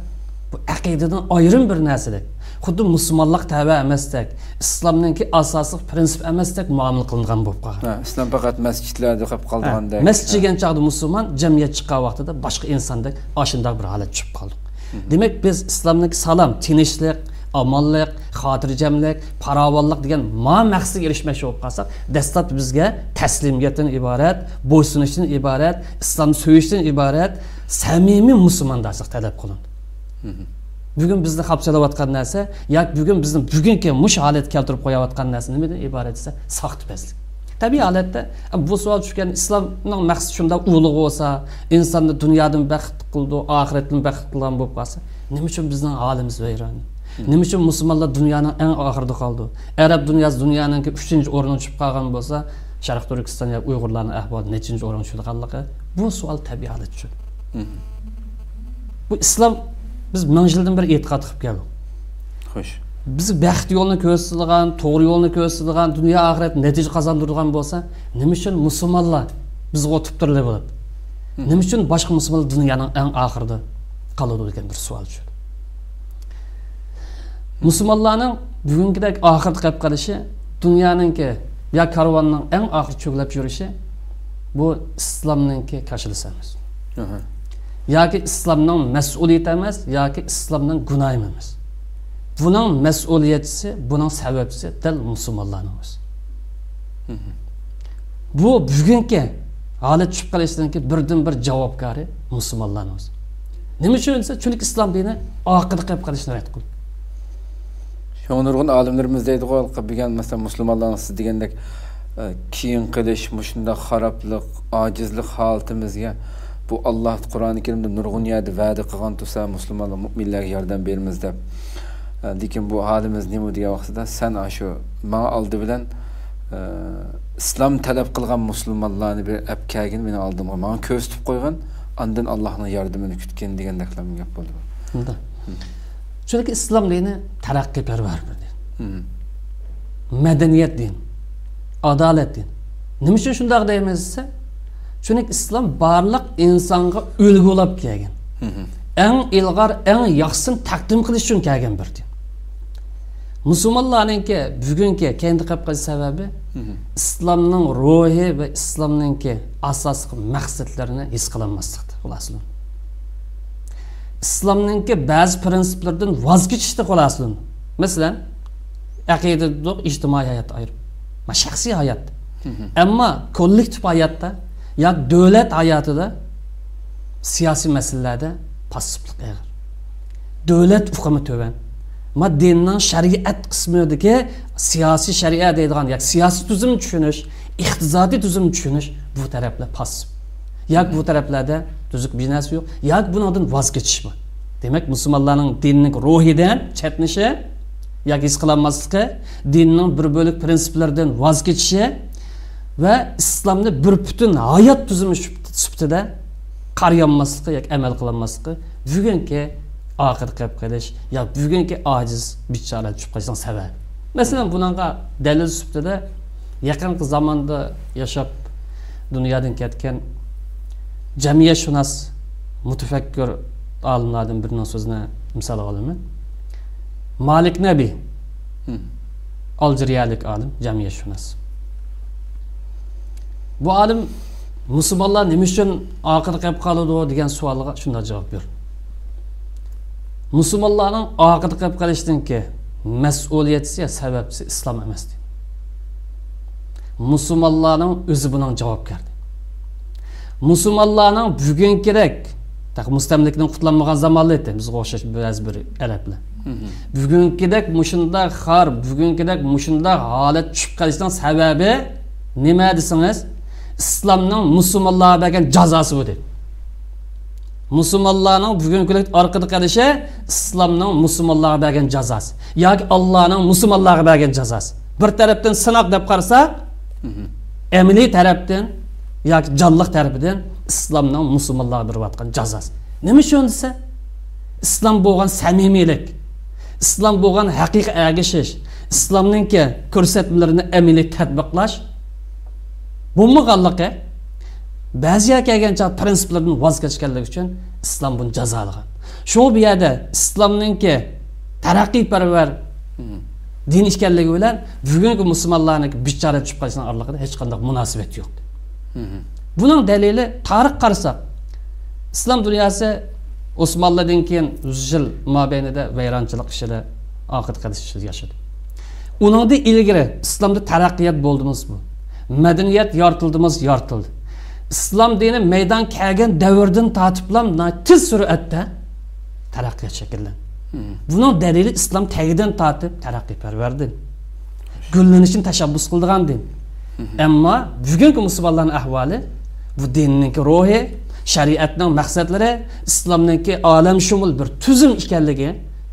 بۇ ئەقىدىدىن ئايرىم بىر نەرسىدەك. خۇددى مۇسۇلمانلىق تەۋە ئەمەستەك، ئىسلامنىڭكى ئاساسلىق پرىنسىپ ئەمەستەك مۇئامىلە قىلىنغان بولۇپ قالغان. ھە، ئىسلام پەقەت مەسچىتلەردە قېلىپ قالىدىغاندەك. مەسچىت كىرگەن چاغدا مۇسۇلمان، جەمئىيەت چىققان ۋاقتىدا باشقا ئىنساندەك ئاشۇنداق بىر ھالەتكە چۈشۈپ قالدۇق. دېمەك، بىز ئىسلامنىڭكى سالام، تىنچلىق، ئامانلىق، خاتىرجەملىك، پاراۋانلىق دېگەن ما مەقسەتكە ئېرىشمەكچى بولۇپ قالساق، دەسلەپتە بىزگە تەسلىمىيەتتىن ئىبارەت، بويسۇنۇشتىن ئىبارەت، ئىسلامنى سۆيۈشتىن ئىبارەت سەمىمىي مۇسۇلماندارچىلىق تەلەپ قىلىنىدۇ. بۈگۈن بىزنى خاپسىلاۋاتقان نەرسە، ياكى بۈگۈن بىزنى بۈگۈنكى مۇشۇ ھالەتكە كەلتۈرۈپ قويۇۋاتقان نەرسە نېمىدىن ئىبارەت دېسە، ساختىپەزلىك. تەبىئىي ھالەتتە، بۇ سوئال چۈشكەندە، ئىسلامنىڭ مەقسىتى شۇنداق ئۇلۇغ بولسا، ئىنساننى دۇنيادىن بەختلىك قىلىدۇ، ئاخىرەتتىن بەختلىك قىلغان بولۇپ قالسا، نېمە ئۈچۈن بىزنىڭ ھالىمىز ۋەيران؟ نېمە ئۈچۈن مۇسۇلمانلار دۇنيانىڭ ئەڭ ئاخىرىدا قالىدۇ؟ ئەرەب دۇنياسى دۇنيانىڭكى ئۈچىنچى ئورنىغا چۈشۈپ قالغان بولسا، شەرقىي تۈركىستان يا ئۇيغۇرلارنىڭ ئەھۋالى نەچچىنچى ئورۇنغا چۈشىدىغانلىقى، بۇ سوئال تەبىئىي ھالەتتە چۈشىدۇ. بۇ ئىسلام، بىز مىڭ يىلدىن بېرى ئېتىقاد قىلىپ كەلدۇق. خوش. بىزگە بەخت يولىنى كۆرسىتىدىغان، توغرا يولنى كۆرسىتىدىغان، دۇنيا ئاخىرەتتە نەتىجە قازاندۇرىدىغان بولسا، نېمە ئۈچۈن مۇسۇلمانلار بىزگە ئوتتۇرىلى بولۇپ، نېمە ئۈچۈن باشقا مۇسۇلمانلار دۇنيانىڭ ئەڭ ئاخىرىدا قالىدۇ دېگەن بىر سوئال چۈشىدۇ. مۇسۇلمانلارنىڭ بۈگۈنكىدەك ئاخىرىدا قېلىپ قېلىشى دۇنيانىڭكى يا كارۋاننىڭ ئەڭ ئاخىرى چۆگىلەپ يۈرۈشى، بۇ ئىسلامنىڭكى كاشىلىسى ئەمەس. ياكى ئىسلامنىڭ مەسئۇلىيىتى ئەمەس، ياكى ئىسلامنىڭ گۇناھى ئەمەس. بۇنىڭ مەسئۇلىيەتچىسى، بۇنىڭ سەۋەبچىسى دەل مۇسۇلمانلارنىڭ ئۆزى. بۇ بۈگۈنكى ھالەت چۈشۈپ قېلىشنىڭكى بىردىنبىر جاۋابكارى مۇسۇلمانلارنىڭ ئۆزى. نېمە ئۈچۈن دېسە، چۈنكى ئىسلام دىنى ئاخىرىدا قېلىپ قېلىشنى رەت قىلدى. شۇڭا نۇرغۇن ئالىملىرىمىز دەيدىغۇ، بۈگۈن مەسىلەن مۇسۇلمانلارنىڭ سىز دېگەندەك، ئە، كېيىن قېلىش، مۇشۇنداق خارابلىق، ئاجىزلىق ھالىتىمىزگە بۇ ئاللا قۇرئانى كەرىمدە نۇرغۇن يەردە ۋەدە قىلغان تۇرسا، مۇسۇلمانلار، مۇئمىنلارغا ياردەم بېرىمىز دەپ. ئە، لېكىن بۇ ھالىمىز نېمە دېگەن ۋاقتىدا، سەن ئاشۇ ماڭا ئالدى بىلەن، ئە، ئىسلام تەلەپ قىلغان مۇسۇلمانلارنى بىر ئەپ كەلگىن مېنىڭ ئالدىمغا، ماڭا كۆرسىتىپ قويغىن، ئاندىن ئاللانىڭ ياردىمىنى كۈتكىن دېگەندەكلا گەپ بولدى. شۇنداق. چۈنكى ئىسلام دىنى تەرەققىيپەرۋەر بىر دىن. مەدەنىيەت دىن، ئادالەت دىن. نېمە ئۈچۈن شۇنداق دەيمىز دېسە، چۈنكى ئىسلام بارلىق ئىنسانغا ئۈلگە بولاپ كەلگەن. ئەڭ ئىلغار، ئەڭ ياخشىسىنى تەقدىم قىلىش ئۈچۈن كەلگەن بىر دىن. مۇسۇلمانلارنىڭكى بۈگۈنكى كەينىدە قېلىپ قېلىش سەۋەبى ئىسلامنىڭ روھى ۋە ئىسلامنىڭكى ئاساسلىق مەقسەتلىرىنى ھېس قىلالماسلىقتا، خۇلاسىدىن. ئىسلامنىڭكى بەزى پرىنسىپلىرىدىن ۋاز كېچىشتە، خۇلاسىدىن. مەسىلەن، ئەقىدە دېدۇق، ئىجتىمائىي ھايات ئايرىم. ما شەخسىي ھايات. ئەمما كوللېكتىپ ھاياتتا ياكى دۆلەت ھاياتىدا، سىياسىي مەسىلىلەردە پاسسىپلىق ئېغىر. دۆلەت ئۇقۇمى تۆۋەن. ما دىننىڭ شەرىئەت قىسمىدىكى سىياسىي شەرىئەت دەيدىغان ياكى سىياسىي تۈزۈمنى چۈشىنىش، ئىقتىسادىي تۈزۈمنى چۈشىنىش، بۇ تەرەپلەر پاسسىپ. ياكى بۇ تەرەپلەردە تۈزۈك بىر نەرسە يوق، ياكى بۇنىڭدىن ۋاز كېچىش بار. دېمەك، مۇسۇلمانلارنىڭ دىننىڭ روھىدىن چەتنىشى ياكى ھېس قىلالماسلىقى، دىننىڭ بىر بۆلەك پرىنسىپلىرىدىن ۋاز كېچىشى ۋە ئىسلامنى بىر پۈتۈن ھايات تۈزۈمى سۈپىتىدە قارىيالماسلىقى ياكى ئەمەل قىلالماسلىقى بۈگۈنكى ئاخىرقى قېلىپ قېلىش يا بۈگۈنكى ئاجىز بىچارە چۈشۈپ قېلىشنىڭ سەۋەبى. مەسىلەن، بۇنىڭغا دەلىل سۈپىتىدە يېقىنقى زاماندا ياشاپ دۇنيادىن كەتكەن جەمئىيەتشۇناس مۇتەپەككۇر ئالىملاردىن بىرىنىڭ سۆزىنى مىسالغا ئالىمەن. مالىك نەبى، ئالجىرىيەلىك ئالىم، جەمئىيەتشۇناس. بۇ ئالىم مۇسۇلمانلار نېمە ئۈچۈن ئارقىدا قېلىپ قالىدۇ دېگەن سوئالغا شۇنداق جاۋاب بېرىدۇ. مۇسۇلمانلارنىڭ ئارقىدا قېلىپ قېلىشىدىنكى مەسئۇلىيەتچىسى يا سەۋەبچىسى ئىسلام ئەمەس دەيدۇ. مۇسۇلمانلارنىڭ ئۆزى بۇنىڭ جاۋابكارى. مۇسۇلمانلارنىڭ بۈگۈنكىدەك، تېخى مۇستەملىكىدىن قۇتۇلالمىغان زامانلار ئىدى، بىزگە ئوخشاش بەزى بىر ئەرەبلەر. بۈگۈنكىدەك مۇشۇنداق خار، بۈگۈنكىدەك مۇشۇنداق ھالەت چۈشۈپ قېلىشنىڭ سەۋەبى نېمە دېسىڭىز، ئىسلامنىڭ مۇسۇلمانلارغا بەرگەن جازاسى بۇ دەيدۇ. مۇسۇلمانلارنىڭ بۈگۈنكى كۈندە ئارقىدا قېلىشى ئىسلامنىڭ مۇسۇلمانلارغا بەرگەن جازاسى ياكى ئاللانىڭ مۇسۇلمانلارغا بەرگەن جازاسى. بىر تەرەپتىن سىناق دەپ قارىسا، ئەمەلىي تەرەپتىن ياكى جانلىق تەرىپىدىن ئىسلامنىڭ مۇسۇلمانلارغا بېرىۋاتقان جازاسى. نېمە ئۈچۈن دېسە، ئىسلام بولغان سەمىمىيلىك، ئىسلام بولغان ھەقىقىي ئەگىشىش، ئىسلامنىڭكى كۆرسەتمىلىرىنى ئەمەلىي تەتبىقلاش بولمىغانلىقى، بەزى يەرگە كەلگەن چاغ پىرىنسىپلىرىدىن ۋاز كەچكەنلىكى ئۈچۈن ئىسلام بۇنى جازالىغان. شۇڭا بۇ يەردە ئىسلامنىڭكى تەرەققىيپەرۋەر دىن ئىكەنلىكى بىلەن بۈگۈنكى مۇسۇلمانلارنىڭكى بىچارە چۈشۈپ قېلىشىنىڭ ئارىلىقىدا ھېچقانداق مۇناسىۋەت يوق. بۇنىڭ دەلىلى، تارىخقا قارىساق، ئىسلام دۇنياسى ئوسمانلىدىن كېيىن يۈز يىل مابەينىدە ۋەيرانچىلىق ئىچىدە ئاخىرقى قەدىشىدە ياشىدى. ئۇنىڭدىن ئىلگىرى ئىسلامدا تەرەققىيات بولدىمىز بۇ. مەدەنىيەت يارىتىلدىمىز يارىتىلدى. ئىسلام دىنى مەيدان كەلگەن دەۋردىن تارتىپلا ناھايىتى تېز سۈرئەتتە تەرەققىيات شەكىللەندى. بۇنىڭ دەلىلى ئىسلام تەگىدىن تارتىپ تەرەققىيپەرۋەر دىن. گۈللىنىشنى تەشەببۇس قىلىدىغان دىن. ئەمما بۈگۈنكى مۇسۇلمانلارنىڭ ئەھۋالى، بۇ دىننىڭكى روھى، شەرىئەتنىڭ مەقسەتلىرى، ئىسلامنىڭكى ئالەمشۇمۇل بىر تۈزۈم ئىكەنلىكى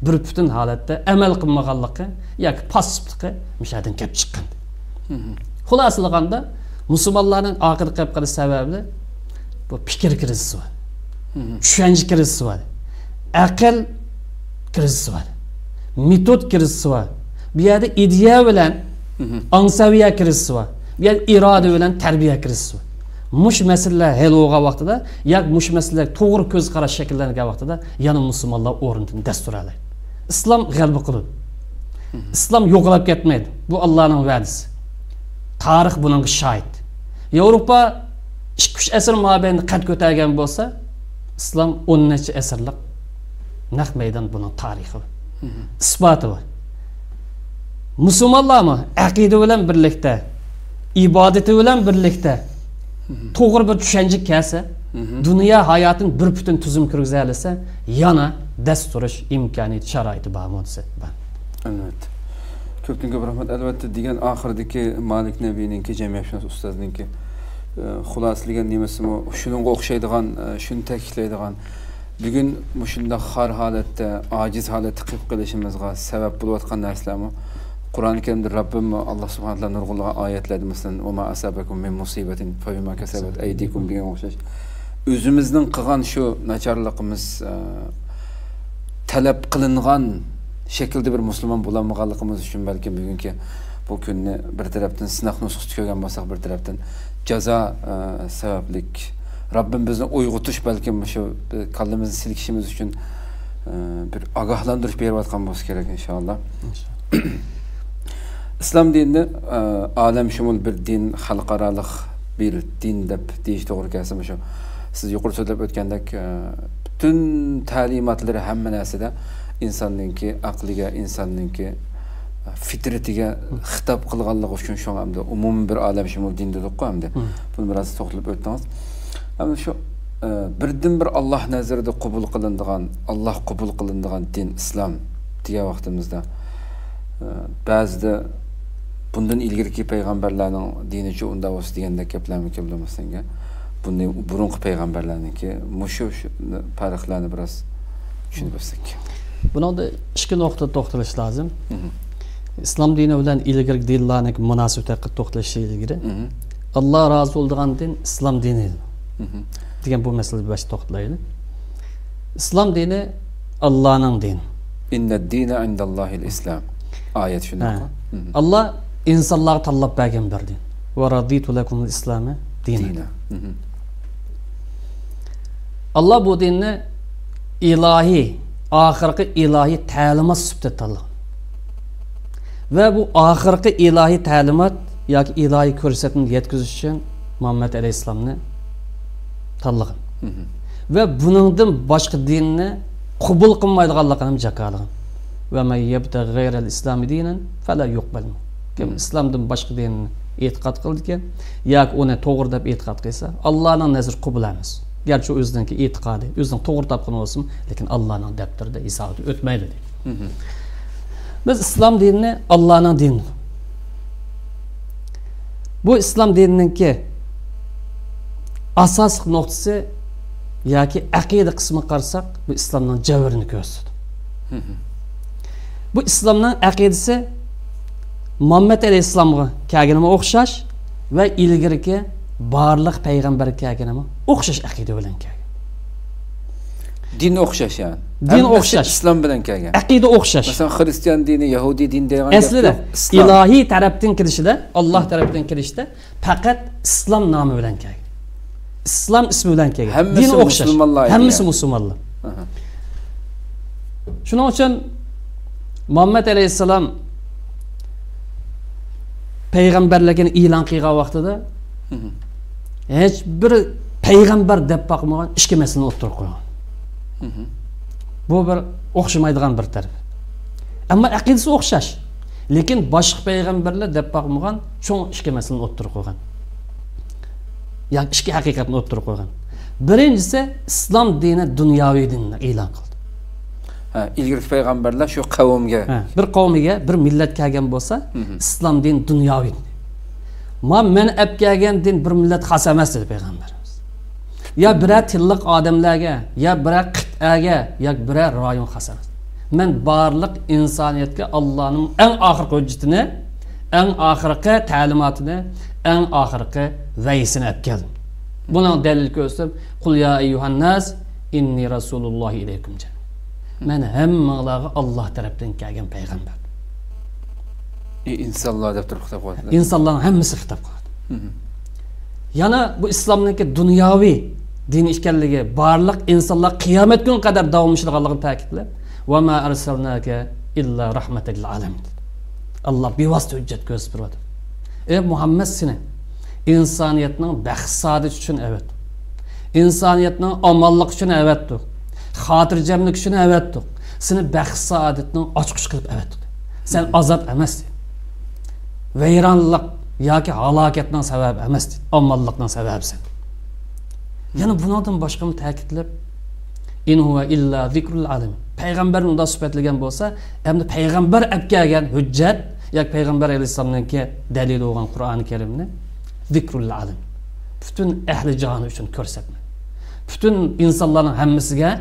بىر پۈتۈن ھالەتتە ئەمەل قىلمىغانلىقى ياكى پاسسىپلىقى مۇشۇ يەردىن كېلىپ چىققان. خۇلاسىلىغاندا، مۇسۇلمانلارنىڭ ئارقىدا قېلىپ قېلىش سەۋەبى بۇ پىكىر كىرىزىسى بار، چۈشەنچە كىرىزىسى بار، ئەقىل كىرىزىسى بار، مېتود كىرىزىسى بار. بۇ يەردە ئىدىيە بىلەن ئاڭسەۋىيە كىرىزىسى بار. بۇ يەردە ئىرادە بىلەن تەربىيە كىرىزىسى بار. مۇشۇ مەسىلىلەر ھەل بولغان ۋاقتىدا ياكى مۇشۇ مەسىلىلەر توغرا كۆز قاراش شەكىللەنگەن ۋاقتىدا يەنە مۇسۇلمانلار ئورنىدىن دەس تۇرالايدۇ. ئىسلام غەلىبە قىلىدۇ. ئىسلام يوقىلاپ كەتمەيدۇ. بۇ ئاللانىڭ ۋەدىسى. تارىخ بۇنىڭغا شاھىت. ياۋروپا ئىككى ئۈچ ئەسىر مابەينىدە قەد كۆتەرگەن بولسا، ئىسلام ئون نەچچە ئەسىرلىق نەق مەيدان بۇنىڭ تارىخى بار. ئىسپاتى بار. مۇسۇلمانلارمۇ ئەقىدە بىلەن بىرلىكتە، ئىبادىتى بىلەن بىرلىكتە توغرا بىر چۈشەنچە كەلسە، دۇنيا ھاياتىنى بىر پۈتۈن تۈزۈم كىرگۈزەلىسە، يەنە دەس تۇرۇش ئىمكانىيىتى، شارائىتى بارمۇ دېسە، بار. ئەلۋەتتە. كۆپتىن كۆپ رەھمەت. ئەلۋەتتە، دېگەن ئاخىرىدىكى مالىك نەبىنىڭكى، جەمئىيەتشۇناس ئۇستازنىڭكى، ئە، خۇلاسىلىگەن نېمىسىمۇ شۇنىڭغا ئوخشايدىغان، ئە، شۇنى تەكىتلەيدىغان، بۈگۈن مۇشۇنداق خار ھالەتتە، ئاجىز ھالەتتە قېلىپ قېلىشىمىزغا سەۋەب بولۇۋاتقان نەرسىلەرمۇ، قۇرئان كەرىمدە رەببىممۇ، ئاللا سۇبھانەھۇ ۋە تائالا نۇرغۇنلىغان ئايەتلەردە، مەسىلەن، «وما أصابكم من مصيبة فبما كسبت أيديكم» دېگەن ئوخشاش، ئۆزىمىزنىڭ قىلغان شۇ ناچارلىقىمىز، ئە، تەلەپ قىلىنغان شەكىلدە بىر مۇسۇلمان بولالمىغانلىقىمىز ئۈچۈن بەلكىم بۈگۈنكى بۇ كۈننى بىر تەرەپتىن سىناق نۇسخىسىدا كۆرگەن بولساق، بىر تەرەپتىن جازا، ئە، سەۋەبلىك. رەببىم بىزنى ئويغىتىش، بەلكىم مۇشۇ كاللىمىزنى سىلكىشىمىز ئۈچۈن، ئە، بىر ئاگاھلاندۇرۇش بېرىۋاتقان بولسا كېرەك، ئىنشائاللا. ئىسلام دىنىنى، ئە، ئالەمشۇمۇل بىر دىن، خەلقئارالىق بىر دىن دەپ دېيىش توغرا كەلسە، مۇشۇ سىز يۇقىرى سۆزلەپ ئۆتكەندەك، ئە، پۈتۈن تەلىماتلىرى ھەممە نەرسىدە ئىنساننىڭكى ئەقلىگە، ئىنساننىڭكى، ئە، فىترىتىگە خىتاب قىلغانلىقى ئۈچۈن، شۇڭا ئەمدى ئومۇمىي بىر ئالەمشۇمۇل دىن دېدۇققۇ ئەمدى. بۇنى بىر ئاز توختىلىپ ئۆتتىڭىز. ئەمدى شۇ، ئە، بىردىنبىر ئاللا نەزىرىدە قوبۇل قىلىنىدىغان، ئاللا قوبۇل قىلىنىدىغان دىن ئىسلام دېگەن ۋاقتىمىزدا، ئە، بەزىدە بۇندىن ئىلگىرىكى پەيغەمبەرلەرنىڭ دىنىچۇ ئۇنداق بولسا دېگەندەك گەپلەرمىكىن بولمىسۇن، بۇنى بۇرۇنقى پەيغەمبەرلەرنىڭكى مۇشۇ، شۇ پەرقلەرنى بىراز چۈشىنىپ ئۆتسەك. بۇنىڭدا ئىككى نۇقتىدا توختىلىش لازىم. ئىسلام دىنى بىلەن ئىلگىرىكى دىنلارنىڭ مۇناسىۋىتى ھەققىدە توختىلىشتىن ئىلگىرى، ئاللا رازى بولىدىغان دىن ئىسلام دىنى دېگەن بۇ مەسىلىگە باشتا توختىلايلى. ئىسلام دىنى ئاللانىڭ دىنى. «إن الدين عند الله الإسلام» ئايەت شۇنداق. ئاللا ئىنسانلارغا تاللاپ بەرگەن بىر دىن. «ورضيت لكم الإسلام دينا». ئاللا بۇ دىننى ئىلاھىي، ئاخىرقى ئىلاھىي تەلىمات سۈپىتىدە تاللىغان. ۋە بۇ ئاخىرقى ئىلاھىي تەلىمات ياكى ئىلاھىي كۆرسەتمىنى يەتكۈزۈش ئۈچۈن مۇھەممەد ئەلەيھىسسالامنى تاللىغان. ۋە بۇنىڭدىن باشقا دىننى قوبۇل قىلمايدىغانلىقىنى جاكارلىغان. «ومن يبتغ غير الإسلام دينا فلن يقبل منه». كىم ئىسلامدىن باشقا دىننى ئېتىقاد قىلىدىكەن ياكى ئۇنى توغرا دەپ ئېتىقاد قىلسا، ئاللانىڭ نەزىرى قوبۇل ئەمەس. گەرچە ئۇ ئۆزىنىڭكى ئېتىقادى، ئۆزىنىڭ توغرا تاپقىنى بولسىمۇ، لېكىن ئاللانىڭ دەپتىرىدە، ھېسابىدا ئۆتمەيدۇ دەيدۇ. بىز ئىسلام دىنىنى ئاللانىڭ دىنى. بۇ ئىسلام دىنىنىڭكى ئاساسلىق نۇقتىسى ياكى ئەقىدە قىسمىغا قارىساق، بۇ ئىسلامنىڭ جەۋھىرىنى كۆرسىتىدۇ. بۇ ئىسلامنىڭ ئەقىدىسى مۇھەممەد ئەلەيھىسسالامغا كەلگىنىمۇ ئوخشاش ۋە ئىلگىرىكى بارلىق پەيغەمبەرگە كەلگىنىمۇ ئوخشاش ئەقىدە بىلەن كەلگەن. دىن ئوخشاش يەنى. دىن ئوخشاش. ئىسلام بىلەن كەلگەن. ئەقىدە ئوخشاش. مەسىلەن، خرىستىيان دىنى، يەھۇدىي دىنى دېگەن گەپ ئەسلىدە يوق. ئىسلام. ئىلاھىي تەرەپتىن كېلىشىدە، ئاللا تەرەپتىن كېلىشىدە پەقەت ئىسلام نامى بىلەن كەلگەن. ئىسلام ئىسمى بىلەن كەلگەن. ھەممىسى دىنى ئوخشاش. مۇسۇلمانلار ئىدى ھەممىسى يەنى. مۇسۇلمانلار. ئاھا. شۇنىڭ ئۈچۈن مۇھەممەد ئەلەيھىسسالام پەيغەمبەرلىكىنى ئېلان قىلغان ۋاقتىدا ھېچ بىر پەيغەمبەر دەپ باقمىغان ئىككى مەسىلىنى ئوتتۇرىغا قويغان. بۇ بىر ئوخشىمايدىغان بىر تەرەپ. ئەمما ئەقىدىسى ئوخشاش. لېكىن باشقا پەيغەمبەرلەر دەپ باقمىغان چوڭ ئىككى مەسىلىنى ئوتتۇرىغا قويغان. ياكى ئىككى ھەقىقەتنى ئوتتۇرىغا قويغان. بىرىنچىسى، ئىسلام دىنى دۇنياۋى دىننى ئېلان قىلدى. ھە، ئىلگىرىكى پەيغەمبەرلەر شۇ قەۋمگە. ھە، بىر قەۋمگە، بىر مىللەت كەلگەن بولسا، ئىسلام دىنى دۇنياۋى دىن. ما مەن ئەپ كەلگەن دىن بىر مىللەت خاس ئەمەس دېدى پەيغەمبەرىمىز. يا بىرەر تىللىق ئادەملەرگە، يا بىرەر قىتئەگە، يا بىرەر رايون خاس ئەمەس. مەن بارلىق ئىنسانىيەتكە ئاللانىڭ ئەڭ ئاخىرقى ھۆججىتىنى، ئەڭ ئاخىرقى تەلىماتىنى، ئەڭ ئاخىرقى ۋەھىيسىنى ئەپ كەلدىم. بۇنىڭ دەلىلى كۆرسىتىپ، قۇل يا ئەييۇھەنناس ئىننى رەسۇلۇللاھى ئىلەيكۇم جەمىئەن. مەن ھەممىڭلارغا ئاللا تەرەپتىن كەلگەن پەيغەمبەر. ئى ئىنسانلار دەپ تۇرۇپ خىتاب قىلىۋاتىدۇ. ئىنسانلارنىڭ ھەممىسىگە خىتاب قىلىۋاتىدۇ. يەنە بۇ ئىسلامنىڭكى دۇنياۋى دىن ئىكەنلىكى، بارلىق ئىنسانلار قىيامەت كۈنى قەدەر داۋاملىشىدىغانلىقىنى تەكىتلەپ، ۋەما ئەرسەلناكە ئىللا رەھمەتەن لىل ئالەمىن دېدى. ئاللا بىۋاسىتە ھۆججەت كۆرسىتىپ بېرىۋاتىدۇ. ئەي مۇھەممەد، سېنى ئىنسانىيەتنىڭ بەخت سائادىتى ئۈچۈن ئەۋەتتۇق. ئىنسانىيەتنىڭ ئامانلىقى ئۈچۈن ئەۋەتتۇق. خاتىرجەملىك ئۈچۈن ئەۋەتتۇق. سېنى بەخت سائادەتنىڭ ئاچقۇچى قىلىپ ئەۋەتتۇق. سەن ئازاب ئەمەس. ۋەيرانلىق ياكى ھالاكەتنىڭ سەۋەبى ئەمەس، ئامانلىقنىڭ سەۋەبى سەن. يەنە بۇنىڭدىن باشقىمۇ تەكىتلەپ، ئىن ھۇۋە ئىللا زىكرۇل ئالەمىن. پەيغەمبەرنى ئۇنداق سۈپەتلىگەن بولسا، ئەمدى پەيغەمبەر ئەپ كەلگەن ھۆججەت ياكى پەيغەمبەر ئەلەيھىسسالامنىڭكى دەلىلى بولغان قۇرئانى كەرىمنى زىكرۇل ئالەمىن، پۈتۈن ئەھلى جاھان ئۈچۈن كۆرسەتمە، پۈتۈن ئىنسانلارنىڭ ھەممىسىگە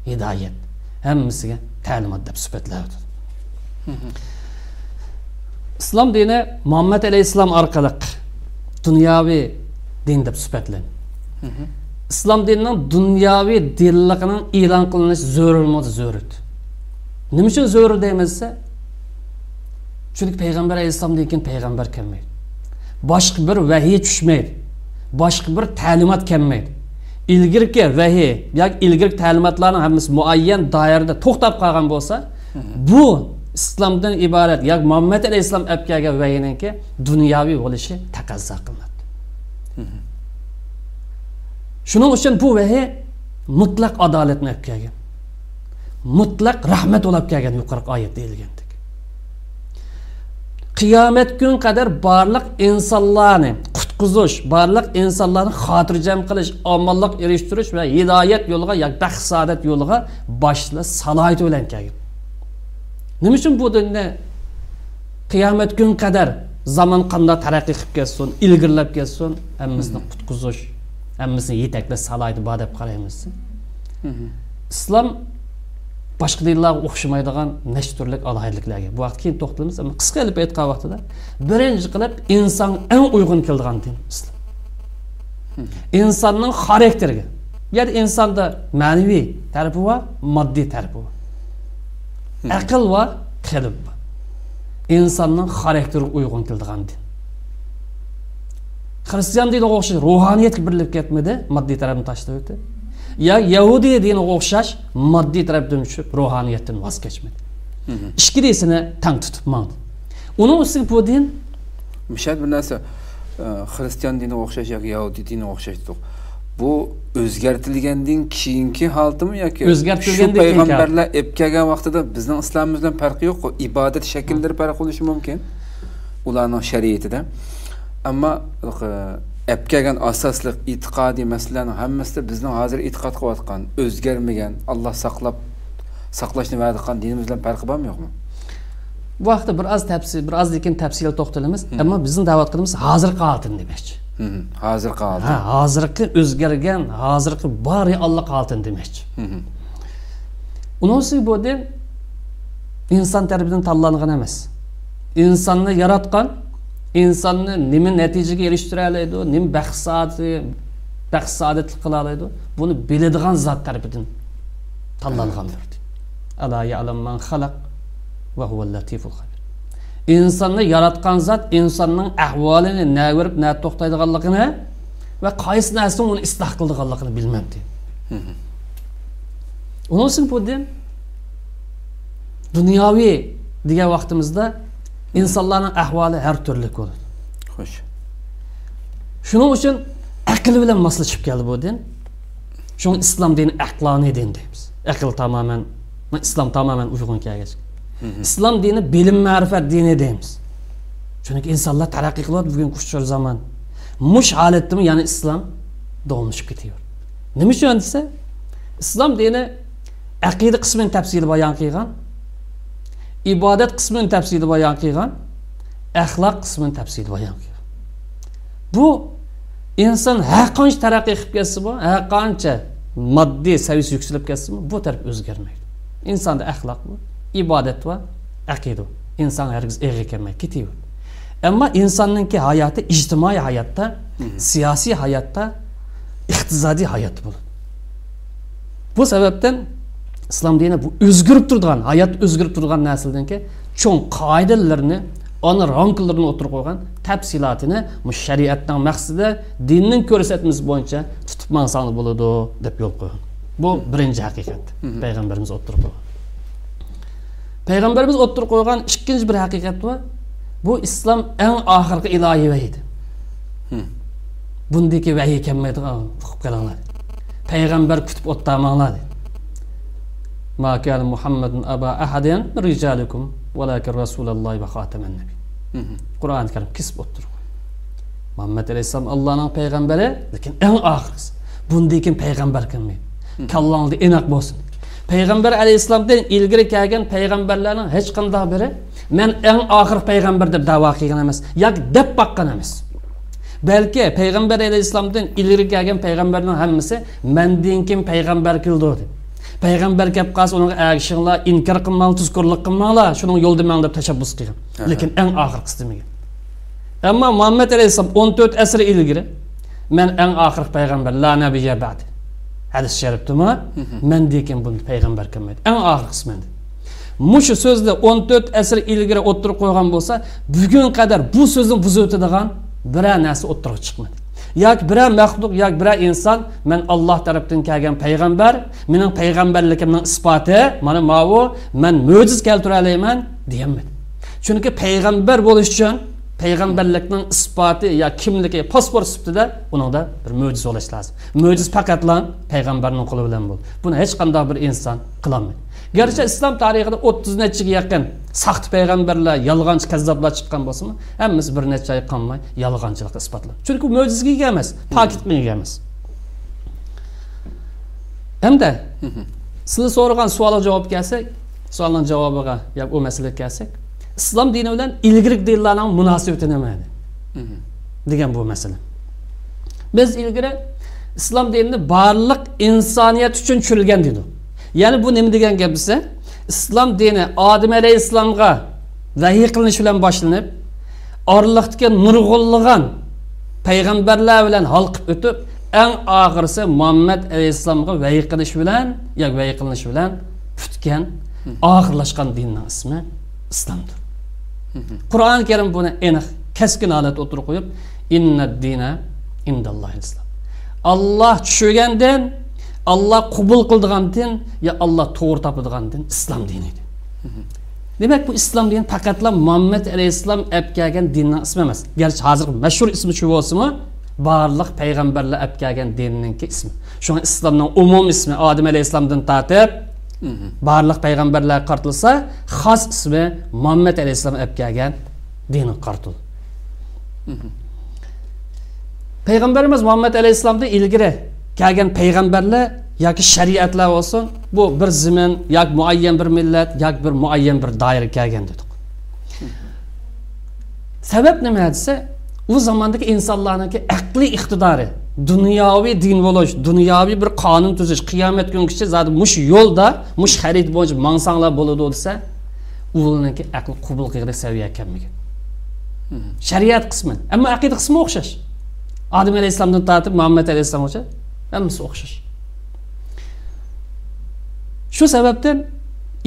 ھىدايەت، ھەممىسىگە تەلىمات دەپ سۈپەتلەۋاتىدۇ. ئىسلام دىنى مۇھەممەد ئەلەيھىسسالام ئارقىلىق دۇنياۋى دىن دەپ سۈپەتلەندى. ئىسلام دىنىنىڭ دۇنياۋى دىنلىقىنىڭ ئېلان قىلىنىشى زۆرۈرمۇ زۆرۈر. نېمە ئۈچۈن زۆرۈر دەيمىز دېسە، چۈنكى پەيغەمبەر ئەلەيھىسسالامدىن كېيىن پەيغەمبەر كەلمەيدۇ. باشقا بىر ۋەھىي چۈشمەيدۇ. باشقا بىر تەلىمات كەلمەيدۇ. ئىلگىرىكى ۋەھىي ياكى ئىلگىرىكى تەلىماتلارنىڭ ھەممىسى مۇئەييەن دائىرىدە توختاپ قالغان بولسا، بۇ ئىسلامدىن ئىبارەت ياكى مۇھەممەد ئەلەيھىسسالام ئەپ كەلگەن ۋەھىينىڭكى دۇنياۋى بولۇشى تەقەززا قىلىناتتى. شۇنىڭ ئۈچۈن بۇ ۋەھىي مۇتلەق ئادالەتنى ئەپ كەلگەن. مۇتلەق رەھمەت بولاپ كەلگەن، يۇقىرىقى ئايەتتە دېيىلگەندەك. قىيامەت كۈنى قەدەر بارلىق ئىنسانلارنى قۇتقۇزۇش، بارلىق ئىنسانلارنى خاتىرجەم قىلىش، ئامانلىق ئېرىشتۈرۈش ۋە ھىدايەت يولىغا ياكى بەخت سائادەت يولىغا باشلاش سالاھىيىتى بىلەن كەلگەن. نېمە ئۈچۈن بۇ دىننى قىيامەت كۈنى قەدەر زامان قانداق تەرەققىي قىلىپ كەتسۇن، ئىلگىرىلەپ كەتسۇن، ھەممىسىنى قۇتقۇزۇش، ھەممىسىنى يېتەكلەش سالاھىيىتى بار دەپ قارايمىز. ئىسلام باشقا دىنلارغا ئوخشىمايدىغان نەچچە تۈرلۈك ئالاھىدىلىكلەرگە بۇ ھەقتە كېيىن توختىلىمىز، ئەمما قىسقا قىلىپ ئېيتقان ۋاقتىدا، بىرىنچى قىلىپ ئىنسانغا ئەڭ ئۇيغۇن كېلىدىغان دىن ئىسلام. ئىنساننىڭ خاراكتېرىگە، بۇ يەردە ئىنساندا مەنىۋى تەرىپى بار، ماددىي تەرىپى بار. ئەقىل بار، قەلب بار. ئىنساننىڭ خاراكتېرىگە ئۇيغۇن كېلىدىغان دىن. خرىستىيان دىنىغا ئوخشاش روھانىيەتكە بېرىلىپ كەتمىدى، ماددىي تەرەپنى تاشلىۋېتىپ. يا يەھۇدىي دىنىغا ئوخشاش ماددىي تەرەپتىن چۈشۈپ، روھانىيەتتىن ۋاز كەچمىدى. ئىككىلىسىنى تەڭ تۇتۇپ ماڭدى. ئۇنىڭ ئۈستىگە بۇ دىن. مۇشۇ يەردە بىر نەرسە، ئە، خرىستىيان دىنىغا ئوخشاش ياكى يەھۇدىي دىنىغا ئوخشاش دېدۇق. بۇ ئۆزگەرتىلگەندىن كېيىنكى ھالىتىمۇ ياكى شۇ پەيغەمبەرلەر ئېلىپ كەلگەن ۋاقتىدا بىزنىڭ ئىسلامىمىز بىلەن پەرقى يوققۇ؟ ئىبادەت شەكىللىرى پەرق بولۇشى مۇمكىن ئۇلارنىڭ شەرىئىتىدە. ئەمما، ئە، ئەپ كەلگەن ئاساسلىق ئېتىقادىي مەسىلىلەرنىڭ ھەممىسىدە بىزنىڭ ھازىر ئېتىقاد قىلىۋاتقان، ئۆزگەرمىگەن، ئاللا ساقلاپ، ساقلاشنى ۋەدە قىلغان دىنىمىز بىلەن پەرقى بارمۇ يوقمۇ؟ بۇ ھەقتە بىر ئاز تەپسىل، بىر ئازدىن كېيىن تەپسىلىي توختىلىمىز. ئەمما بىزنىڭ دەۋاتقىنىمىز ھازىرقى ھالىتىنى دېمەكچى. ھازىرقى ھالىتى. ھە، ھازىرقى ئۆزگەرگەن، ھازىرقى بار رېئاللىق ھالىتىنى دېمەكچى. ئۇنىڭ ئۈستىگە بۇ دىن ئىنسان تەرىپىدىن تاللانغان ئەمەس. ئىنساننى ياراتقان، ئىنساننى نېمە نەتىجىگە ئېرىشتۈرەلەيدۇ، نېمە بەخت سائادىتى، بەخت سائادەتلىك قىلالايدۇ، بۇنى بىلىدىغان زات تەرىپىدىن تاللانغاندۇر. ئەلا يەلەم مەن خەلەق ۋە ھۇۋەل لەتىفۇل خەبىر. ئىنساننى ياراتقان زات ئىنساننىڭ ئەھۋالىنى نە بېرىپ، نە توختايدىغانلىقىنى ۋە قايسى نەرسىنىڭ ئۇنى ئىسلاھ قىلىدىغانلىقىنى بىلمەمتى. ئۇنىڭ ئۈچۈن بۇ دىن دۇنياۋى دېگەن ۋاقتىمىزدا ئىنسانلارنىڭ ئەھۋالى ھەر تۈرلۈك بولىدۇ. خوش. شۇنىڭ ئۈچۈن ئەقىل بىلەن ماسلىشىپ كەلدى بۇ دىن. شۇڭا ئىسلام دىنى ئەقلانىي دىن دەيمىز. ئەقىل تامامەن، ئىسلام تامامەن ئۇيغۇن كەلگەچ. ئىسلام دىنى بىلىم مەرىپەت دىنى دەيمىز. چۈنكى ئىنسانلار تەرەققىي قىلىۋاتىدۇ بۈگۈنكى ئۇچۇر زامان. مۇش ھالەتتىمۇ يەنە ئىسلام داۋاملىشىپ كېتىۋېرىدۇ. نېمە ئۈچۈن دېسە، ئىسلام دىنى ئەقىدە قىسمىنى تەپسىلىي بايان قىلغان، ئىبادەت قىسمىنى تەپسىلىي بايان قىلغان، ئەخلاق قىسمىنى تەپسىلىي بايان قىلغان. بۇ ئىنسان ھەر قانچە تەرەققىي قىلىپ كەتسىمۇ، ھەر قانچە ماددىي سەۋىيىسى يۈكسىلىپ كەتسىمۇ، بۇ تەرەپ ئۆزگەرمەيدۇ. ئىنساندا ئەخلاق بار، ئىبادەت بار، ئەقىدە بار. ئىنسان ھەرگىز ئېغىر كەلمەي كېتىۋېرىدۇ. ئەمما ئىنساننىڭكى ھاياتى ئىجتىمائىي ھاياتتا، سىياسىي ھاياتتا، ئىقتىسادىي ھاياتتا بولىدۇ. بۇ سەۋەبتىن ئىسلام دىنى بۇ ئۆزگىرىپ تۇرىدىغان، ھايات ئۆزگىرىپ تۇرىدىغان نەرسىلەردىنكى چوڭ قائىدىلىرىنى، ئانا رامكىلىرىنى ئوتتۇرىغا قويغان، تەپسىلاتىنى مۇشۇ شەرىئەتنىڭ مەقسىتىدە، دىننىڭ كۆرسەتمىسى بويىچە تۇتۇپ ماڭساڭلار بولىدۇ، دەپ يول قويغان. بۇ بىرىنچى ھەقىقەت. پەيغەمبىرىمىز ئوتتۇرىغا قويغان. پەيغەمبىرىمىز ئوتتۇرىغا قويغان ئىككىنچى بىر ھەقىقەت بار. بۇ ئىسلام ئەڭ ئاخىرقى ئىلاھىي ۋەھىيدى. بۇندىن كېيىن ۋەھىي كەلمەيدىغان، ئۇقۇپ قېلىڭلار. پەيغەمبەر كۈتۈپ ئولتۇرماڭلار، دېدى. ما كان محمد أبا أحد من رجالكم ولكن رسول الله وخاتم النبيين. قۇرئانى كەرىم كېسىپ ئوتتۇرىغا قويدى. مۇھەممەد ئەلەيھىسسالام ئاللانىڭ پەيغەمبىرى، لېكىن ئەڭ ئاخىرقىسى. بۇندىن كېيىن پەيغەمبەر كەلمەيدۇ. كاللاڭلاردا ئېنىق بولسۇن. پەيغەمبەر ئەلەيھىسسالامدىن ئىلگىرى كەلگەن پەيغەمبەرلەرنىڭ ھېچقانداق بىرى مەن ئەڭ ئاخىرقى پەيغەمبەر دەپ دەۋا قىلغان ئەمەس ياكى دەپ باققان ئەمەس. بەلكى پەيغەمبەر ئەلەيھىسسالامدىن ئىلگىرى كەلگەن پەيغەمبەرنىڭ ھەممىسى مەندىن كېيىن پەيغەمبەر كېلىدۇ دەپ، پەيغەمبەر كەپ قالسا ئۇنىڭغا ئەگىشىڭلار، ئىنكار قىلماڭلار، تۇزكورلۇق قىلماڭلار، شۇنىڭ يولىدا مېڭىڭ دەپ تەشەببۇس قىلغان. لېكىن ئەڭ ئاخىرقىسى دېمىگەن. ئەمما مۇھەممەد ئەلەيھىسسالام ئون تۆت ئەسىر ئىلگىرى، مەن ئەڭ ئاخىرقى پەيغەمبەر، لا نەبىييە بەئدى. ھەدىس شەرىپتىمۇ، مەندىن كېيىن بۇنداق پەيغەمبەر كەلمەيدۇ. ئەڭ ئاخىرقىسى مەن دېدى. مۇشۇ سۆزنى ئون تۆت ئەسىر ئىلگىرى ئوتتۇرىغا قويغان بولسا، بۈگۈنگە قەدەر بۇ سۆزنى بۇزۇۋېتىدىغان بىرەر نەرسە ئوتتۇرىغا چىقمىدى. ياكى بىرەر مەخلۇق، ياكى بىرەر ئىنسان، مەن ئاللا تەرەپتىن كەلگەن پەيغەمبەر، مېنىڭ پەيغەمبەرلىكىمنىڭ ئىسپاتى، مانا ماۋۇ، مەن مۆجىزە كەلتۈرەلەيمەن، دېيەلمىدى. چۈنكى پەيغەمبەر بولۇش ئۈچۈن پەيغەمبەرلىكنىڭ ئىسپاتى يا كىملىكى، پاسپورت سۈپىتىدە ئۇنىڭدا بىر مۆجىزە بولۇش لازىم. مۆجىزە پەقەتلا پەيغەمبەرنىڭ قولى بىلەن بولىدۇ. بۇنى ھېچقانداق بىر ئىنسان قىلالمايدۇ. گەرچە ئىسلام تارىخىدا ئوتتۇز نەچچىگە يېقىن ساختا پەيغەمبەرلەر، يالغانچى، كەززاپلار چىققان بولسىمۇ، ھەممىسى بىر نەچچە ئاي قالماي يالغانچىلىققا ئىسپاتلاندى. چۈنكى ئۇ مۆجىزىگە ئىگە ئەمەس، پاكىتقا ئىگە ئەمەس. ھەمدە سىلەر سورىغان سوئالغا جاۋاب كەلسەك، سوئالنىڭ جاۋابىغا يا ئۇ مەسىلىگە كەلسەك، ئىسلام دىنى بىلەن ئىلگىرىكى دىنلارنىڭ مۇناسىۋىتى نېمە؟ دېگەن بۇ مەسىلە. بىز ئىلگىرى ئىسلام دىنىنى بارلىق ئىنسانىيەت ئۈچۈن چۈشۈرۈلگەن دېدۇق. يەنى بۇ نېمە دېگەن گەپ دېسە، ئىسلام دىنى ئادەم ئەلەيھىسسالامغا ۋەھىي قىلىنىش بىلەن باشلىنىپ، ئارىلىقتىكى نۇرغۇنلىغان پەيغەمبەرلەر بىلەن ھالقىپ ئۆتۈپ، ئەڭ ئاخىرىسى مۇھەممەد ئەلەيھىسسالامغا ۋەھىي قىلىنىش بىلەن، ياكى ۋەھىي قىلىنىش بىلەن پۈتكەن، ئاخىرلاشقان دىننىڭ ئىسمى ئىسلامدۇر. قۇرئان كەرىم بۇنى ئېنىق، كەسكىن ھالەتتە ئوتتۇرىغا قويۇپ، ئىننەددىنە ئىندەللاھىل ئىسلام. ئاللا چۈشۈرگەن دىن، ئاللا قوبۇل قىلىدىغان دىن يا ئاللا توغرا تاپىدىغان دىن ئىسلام دىنى ئىدى. دېمەك، بۇ ئىسلام دىنى پەقەتلا مۇھەممەد ئەلەيھىسسالام ئەپ كەلگەن دىننىڭ ئىسمى ئەمەس. گەرچە ھازىرقى مەشھۇر ئىسمى شۇ بولسىمۇ، بارلىق پەيغەمبەرلەر ئەپ كەلگەن دىننىڭكى ئىسمى. شۇڭا ئىسلامنىڭ ئومۇم ئىسمى ئادەم ئەلەيھىسسالامدىن تارتىپ بارلىق پەيغەمبەرلەرگە قارىتىلسا، خاس ئىسمى مۇھەممەد ئەلەيھىسسالام ئەپ كەلگەن دىنغا قارىتىلىدۇ. پەيغەمبىرىمىز مۇھەممەد ئەلەيھىسسالامدىن ئىلگىرى كەلگەن پەيغەمبەرلەر ياكى شەرىئەتلەر بولسۇن، بۇ بىر زېمىن ياكى مۇئەييەن بىر مىللەت ياكى بىر مۇئەييەن بىر دائىرە كەلگەن دېدۇق. سەۋەب نېمە دېسە، بۇ زاماندىكى ئىنسانلارنىڭكى ئەقلىي ئىقتىدارى، دۇنياۋى دىن بولۇش، دۇنياۋى بىر قانۇن تۈزۈش، قىيامەت كۈنگىچە زادى مۇشۇ يولدا، مۇشۇ خەرىتە بويىچە ماڭساڭلار بولىدۇ دېسە، ئۇلارنىڭكى ئەقلى قوبۇل قىلغۇدەك سەۋىيەگە كەلمىگەن. شەرىئەت قىسمى، ئەمما ئەقىدە قىسمى ئوخشاش. ئادەم ئەلەيھىسسالامدىن تارتىپ مۇھەممەد ئەلەيھىسسالامغىچە ھەممىسى ئوخشاش. شۇ سەۋەبتىن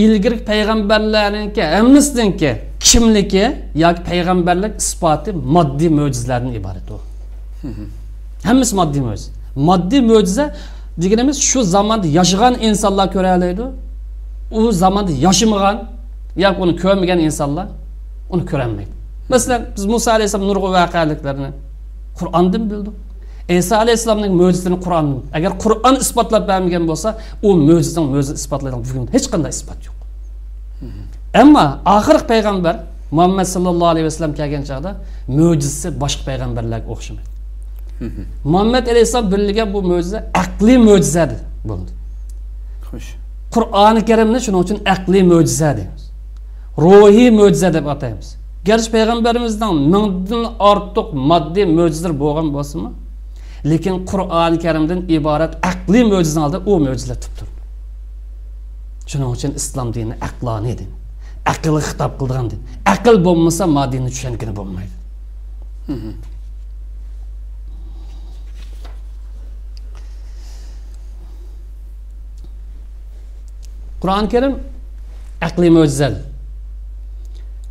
ئىلگىرىكى پەيغەمبەرلەرنىڭكى ھەممىسىنىڭكى كىملىكى ياكى پەيغەمبەرلىك ئىسپاتى ماددىي مۆجىزىلەردىن ئىبارەت ئۇ. ھەممىسى ماددىي مۆجىزە. ماددىي مۆجىزە دېگىنىمىز شۇ زاماندا ياشىغان ئىنسانلار كۆرەلەيدۇ. ئۇ زاماندا ياشىمىغان ياكى ئۇنى كۆرمىگەن ئىنسانلار ئۇنى كۆرەلمەيدۇ. مەسىلەن، بىز مۇسا ئەلەيھىسسالام نۇرغۇن ۋەقەلىكلەرنى قۇرئاندىن بىلدۇق. ئەيسا ئەلەيھىسسالامنىڭ مۆجىزىسىنى قۇرئاندىن. ئەگەر قۇرئان ئىسپاتلاپ بەرمىگەن بولسا، ئۇ مۆجىزىنىڭ مۆجىزىنى ئىسپاتلايدىغان بۈگۈن ھېچقانداق ئىسپات يوق. ئەمما ئاخىرقى پەيغەمبەر مۇھەممەد ساللاللاھۇ ئەلەيھى ۋەسەللەم كەلگەن چاغدا مۆجىزىسى باشقا پەيغەمبەرلەرگە ئوخشىمايدۇ. مۇھەممەد ئەلەيھىسسالام بىلدۈرگەن بۇ مۆجىزە ئەقلىي مۆجىزە بولدى. خوش. قۇرئانى كەرىمنى شۇنىڭ ئۈچۈن ئەقلىي مۆجىزە دەيمىز. روھىي مۆجىزە دەپ ئاتايمىز. گەرچە پەيغەمبىرىمىزنىڭ مىڭدىن ئارتۇق ماددىي مۆجىزىلىرى بولغان بولسىمۇ، لېكىن قۇرئانى كەرىمدىن ئىبارەت ئەقلىي مۆجىزىنىڭ ئالدىدا ئۇ مۆجىزىلەر تۇپتۇر. شۇنىڭ ئۈچۈن ئىسلام دىنى ئەقلانىي دىن. ئەقىلگە خىتاب قىلىدىغان دىن. ئەقىل بولمىسا، ما دىننى چۈشەنگىلى بولمايدۇ. قۇرئان كەرىم ئەقلىي مۆجىزە.